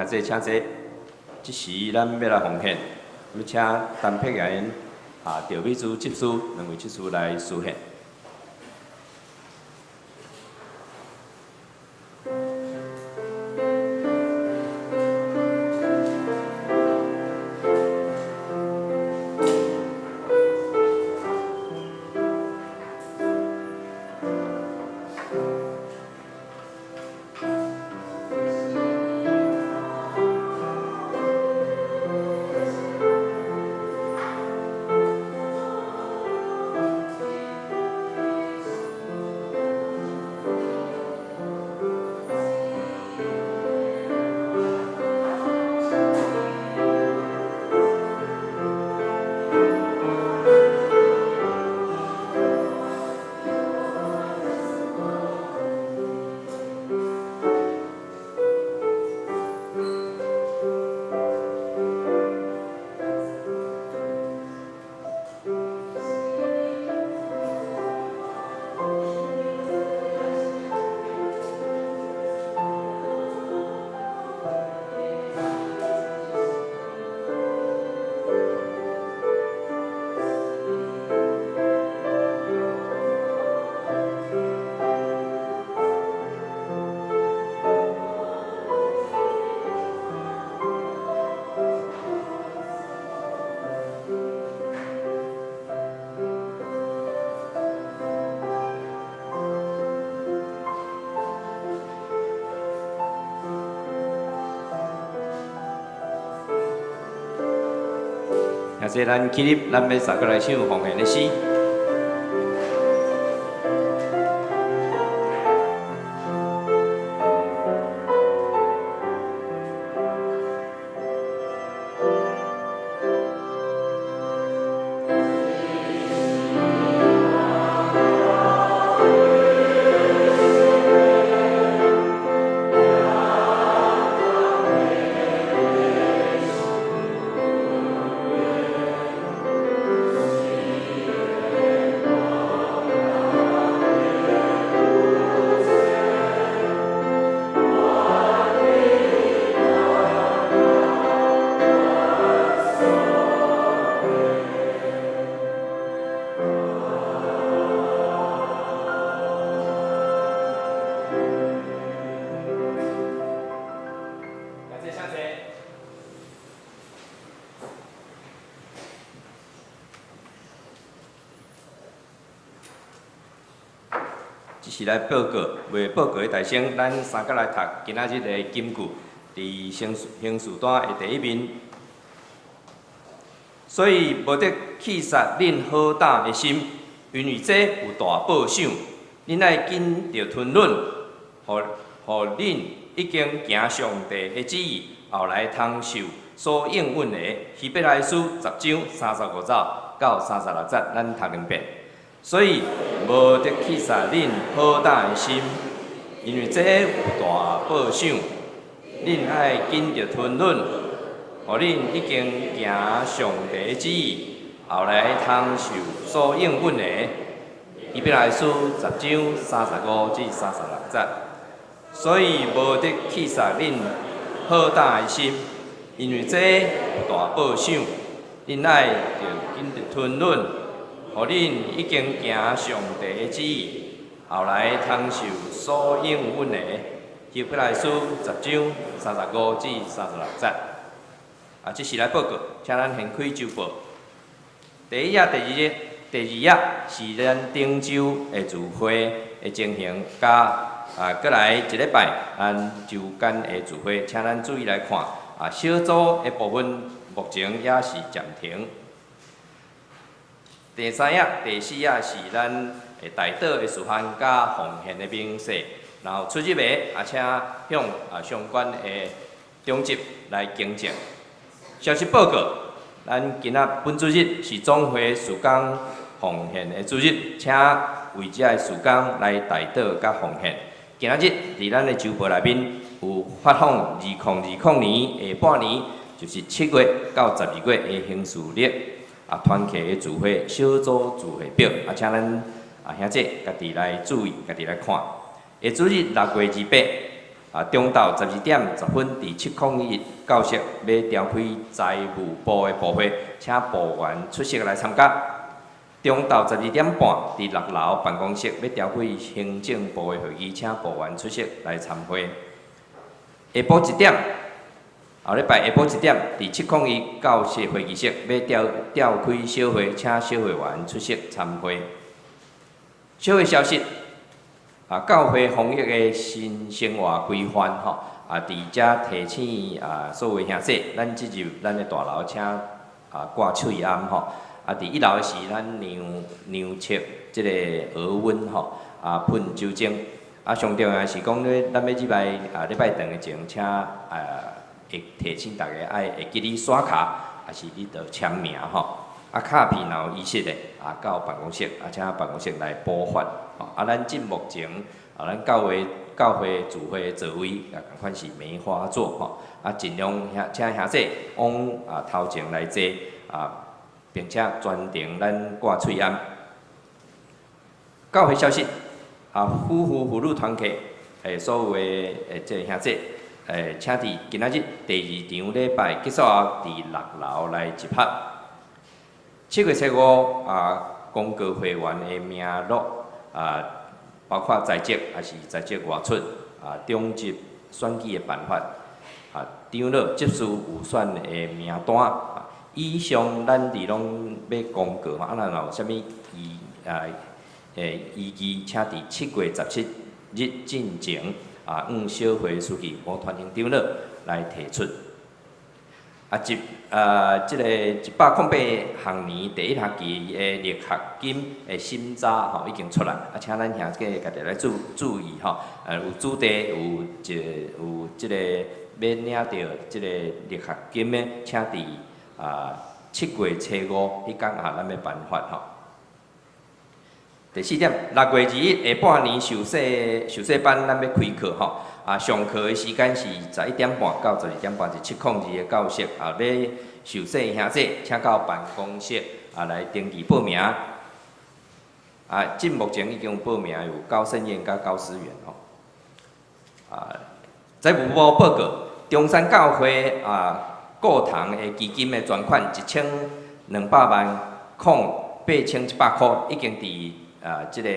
Speaker 2: 兄弟請坐，這時咱欲來奉獻，欲請陳碧賢、趙美珠執事兩位執事來司獻。兄弟，咱起立，咱欲三個來唱奉獻的詩。這是來報告，未報告的大聲，咱三個來讀今仔日的金句，佇行行事單的第一面。所以無得棄殺恁好膽的心，因為這有大報賞。恁愛緊著吞忍，予予恁已經行上帝的旨意，後來通受所應允的。希伯來書十章三十五節到三十六節，咱讀兩遍。所以無得棄殺恁好膽的心，因為這有大報賞。恁愛緊著吞忍，予恁已經行上帝的旨意，後來通受所應允的。希伯來書十章三十五至三十六節。所以無得棄殺恁好膽的心，因為這有大報賞。恁愛著緊著吞忍，予恁已經行上帝的旨意，後來通受所應允的。希伯來書十章三十五至三十六節。啊，這是來報告，請咱掀開週報。第一頁、第二頁、第二頁是咱頂週的聚會的情形，佮啊，閣來一禮拜咱週間的聚會，請咱注意來看。啊，小組的部分目前也是暫停。第三頁、第四頁是咱的代禱的事項佮奉獻的明細，然後出入的啊，請向啊相關的長執來更正。消息報告，咱今仔本主日是總會事工奉獻的主日，請為這个事工來代禱佮奉獻。今仔日佇咱的週報內面有發放2020年下半年，就是7月到12月的行事曆。啊，團契的聚會小組聚會表，啊，請咱啊兄弟家己來注意，家己來看。下主日6月28，啊，中晝12點10分，佇701教室欲召開財務部的部會，請部員出席來參加。中晝12點半，佇六樓辦公室欲召開行政部的會議，請部員出席來參會。下晡一點。後禮拜下晡一點，佇701教室會議室欲召召開小會，請小會員出席參會。小會消息，啊，教會防疫的新生活規範吼，啊，佇遮提醒啊，所有兄弟，咱進入咱的大樓，請啊掛喙罨吼。啊，佇一樓的時，咱量量測這个額溫吼，啊，噴酒精。啊，上重要是講咧，咱欲入來啊，禮拜堂的前，請啊。會提醒大家愛會記得刷卡，抑是你著簽名吼。啊，卡片若有遺失的，啊，到辦公室，啊，請辦公室來補發。吼，啊，咱進目前，啊，咱教會教會聚會的座位，也仝款是梅花座吼。啊，盡量兄請兄弟往啊頭前來坐，啊，並且全程咱掛喙罨。教會消息，啊，夫婦婦女團契，所有的這个兄弟。請佇今仔日第二場禮拜結束後，佇六樓來集合。7月7五啊，公告會員的名錄啊，包括在職抑是在職外出啊，長執選舉的辦法啊，長老執事有選的名單啊。以上咱佇攏欲公告，啊，若有啥物疑啊疑義，請佇7月17日進前。啊，向小會書記吳傳興長老來提出。啊，這个108学年第一學期的力學金的審查吼已經出來，啊，請咱兄弟家己來注意吼，有子弟有一有這个欲領著這个力學金的，請佇7月初5彼工啊，咱欲頒發吼。第四點，6月21下半年受洗班，咱欲開課吼。啊，上課的時間是11點半到12點半，是702的教室。啊，欲受洗兄弟，請到辦公室啊來登記報名。啊，這目前已經有報名有高勝燕佮高思源吼。啊，財務部報告，中山教會啊，顧堂的基金的專款12,000,8,100箍，已經佇這个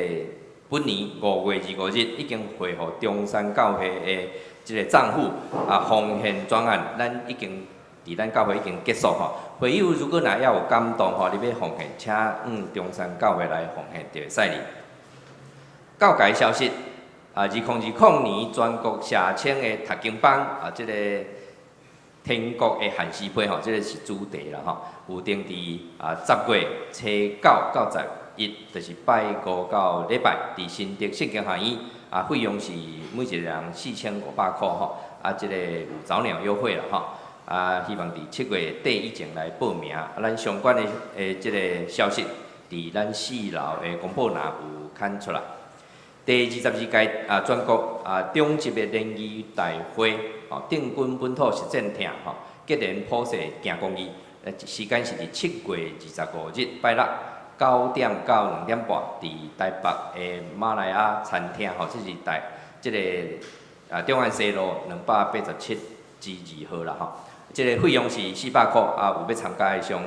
Speaker 2: 本年5月25日已經匯予中山教會的這个帳戶啊，奉獻專案，咱已經佇咱教會已經結束吼。會友如果若猶有感動吼，你欲奉獻，請向中山教會來奉獻就會使哩。教改消息啊，2020年全國社青的讀經班啊，這个天國的限時杯吼，這个是主題啦吼，有定佇10月初9到11，就是拜五到禮拜，佇新竹聖經學院啊，費用是每一個人4500箍吼，啊，這个有早鳥優惠啦吼，啊，希望佇7月底以前來報名，啊，咱相關的這个消息，佇咱四樓的公布欄有刊出來。第22屆啊，全國啊中級的聯誼大會，吼，定軍本土實踐廳吼，吉連普世行公義，時間是佇7月25日拜六9點到2點半，佇台北的馬來亞餐廳吼，這是台這个中安西路287之2號啦吼。這个費用是400箍，啊，有欲參加的上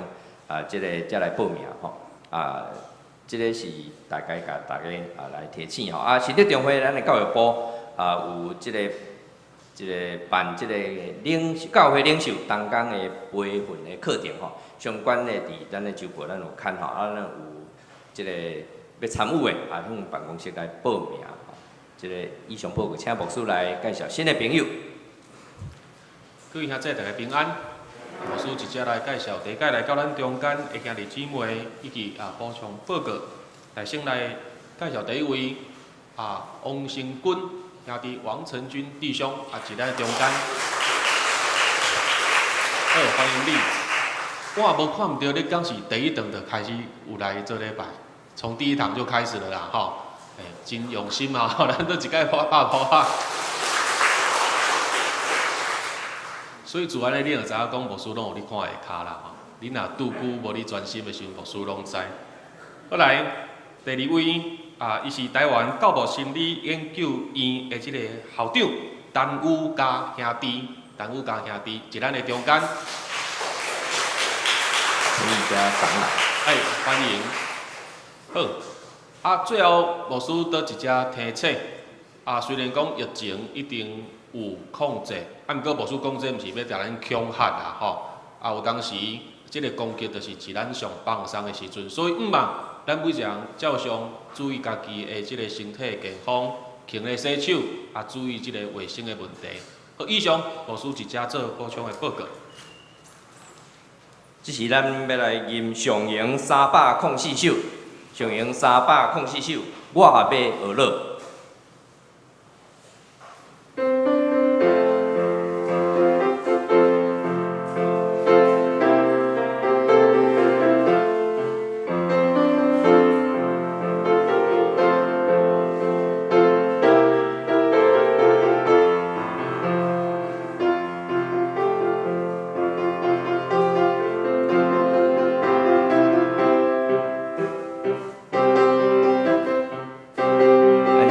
Speaker 2: 啊，這个才來報名吼，啊。這个是大概共大家來提醒吼。啊，新竹中會咱的教育部啊有這個辦這個領教會領袖同工的培訓的課程吼，相關的佇咱的週報咱有刊吼，啊，咱有這个欲參與的啊，向辦公室來報名吼。這个以上報告，請牧師來介紹新的朋友。
Speaker 1: 各位兄弟大家平安。牧師直接來介紹第一擺來到咱中間的兄弟姊妹，以及補充報告。來先來介紹第一位啊，王成軍兄弟王成軍弟兄啊，佇咱中間。好，歡迎你。我也無看毋著，你敢是第一堂就開始有來做禮拜，從第一堂就開始了啦，吼。欸，真用心啊！咱都一擺拍拍破啊。所以自按呢，你就知影講牧師攏有咧看下跤啦吼。你若拄久無咧專心的時陣，牧師攏知。過來，第二位啊，伊是台灣教牧心理研究院的這个校長陳宇嘉兄弟，陳宇嘉兄弟，佇咱的中間。
Speaker 2: 陳宇嘉長老。
Speaker 1: 哎，歡迎。好，啊，最後牧師佗一隻提醒，啊，雖然講疫情一定有控制，啊，毋過牧師講這毋是欲共咱恐嚇啦，吼。啊，有當時這个攻擊就是佇咱上放鬆的時陣，所以毋望咱每一個人照常注意家己的這个身體健康，勤咧洗手，啊，注意這个衛生的問題。好，以上牧師一隻做補充的報告。
Speaker 2: 這時咱欲來吟上榮304首，上榮三百空四首，我欲學樂。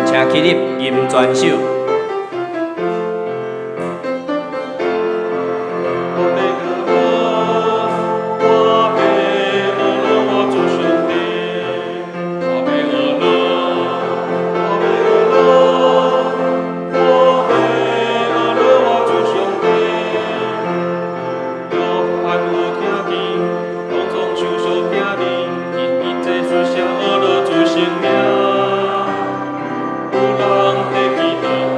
Speaker 2: 請起立，吟全首。
Speaker 1: 有人伫祈禱。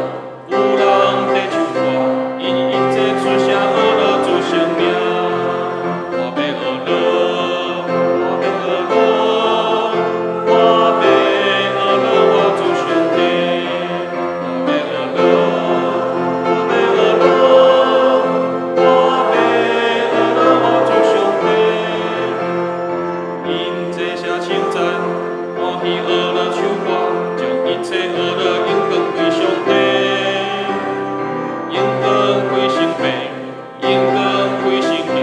Speaker 1: 篇呵咾唱歌，將一切呵咾榮光歸上帝，榮光歸聖父，榮光歸聖囝，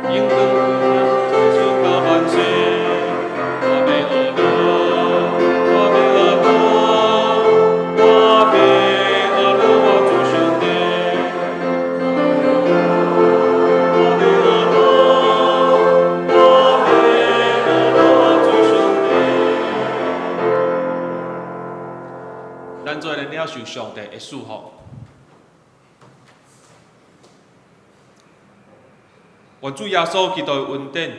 Speaker 1: 榮光歸天到萬世。我欲呵咾，我欲呵咾，我欲呵咾我主上帝。我欲呵咾，我欲呵咾我主上帝。咱做來領受上帝的祝福。願主耶穌基督的恩典、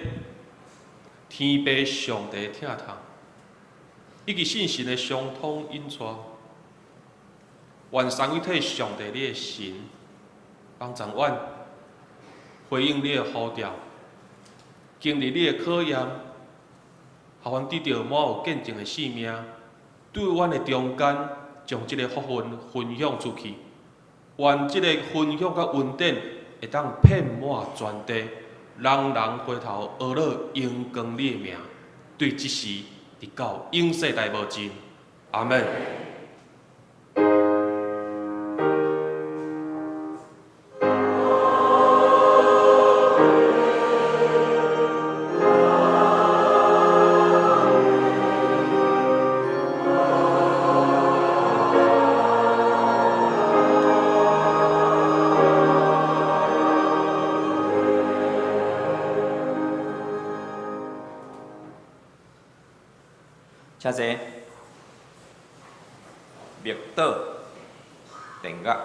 Speaker 1: 天父上帝的疼痛，以及聖神的相通引帶，願三位一體上帝你的神幫助阮回應你的呼召，經歷你的考驗，予阮得著滿有見證的生命，對阮的中間將這个福分分享出去，願這个分享佮恩典會當遍滿全地，人人回頭呵咾榮光你的名，對這時直到永世代無盡。阿們。
Speaker 2: 請坐。默禱，電樂。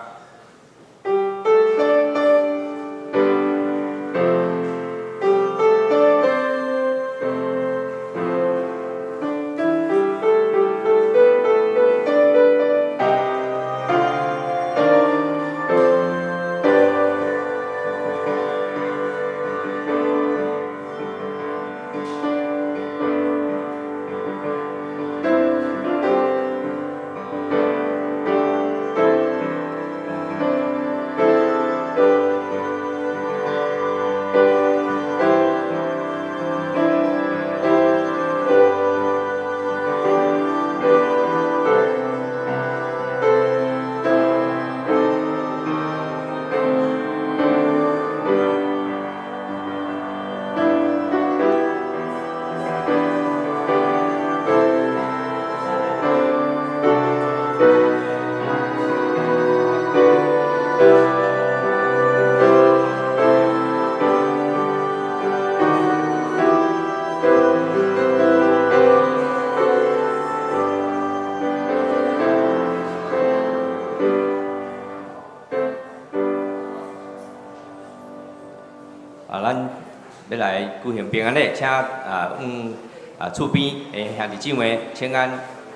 Speaker 2: 啊，咱欲來舉行平安禮，請啊，阮啊厝邊的兄弟姊妹請安。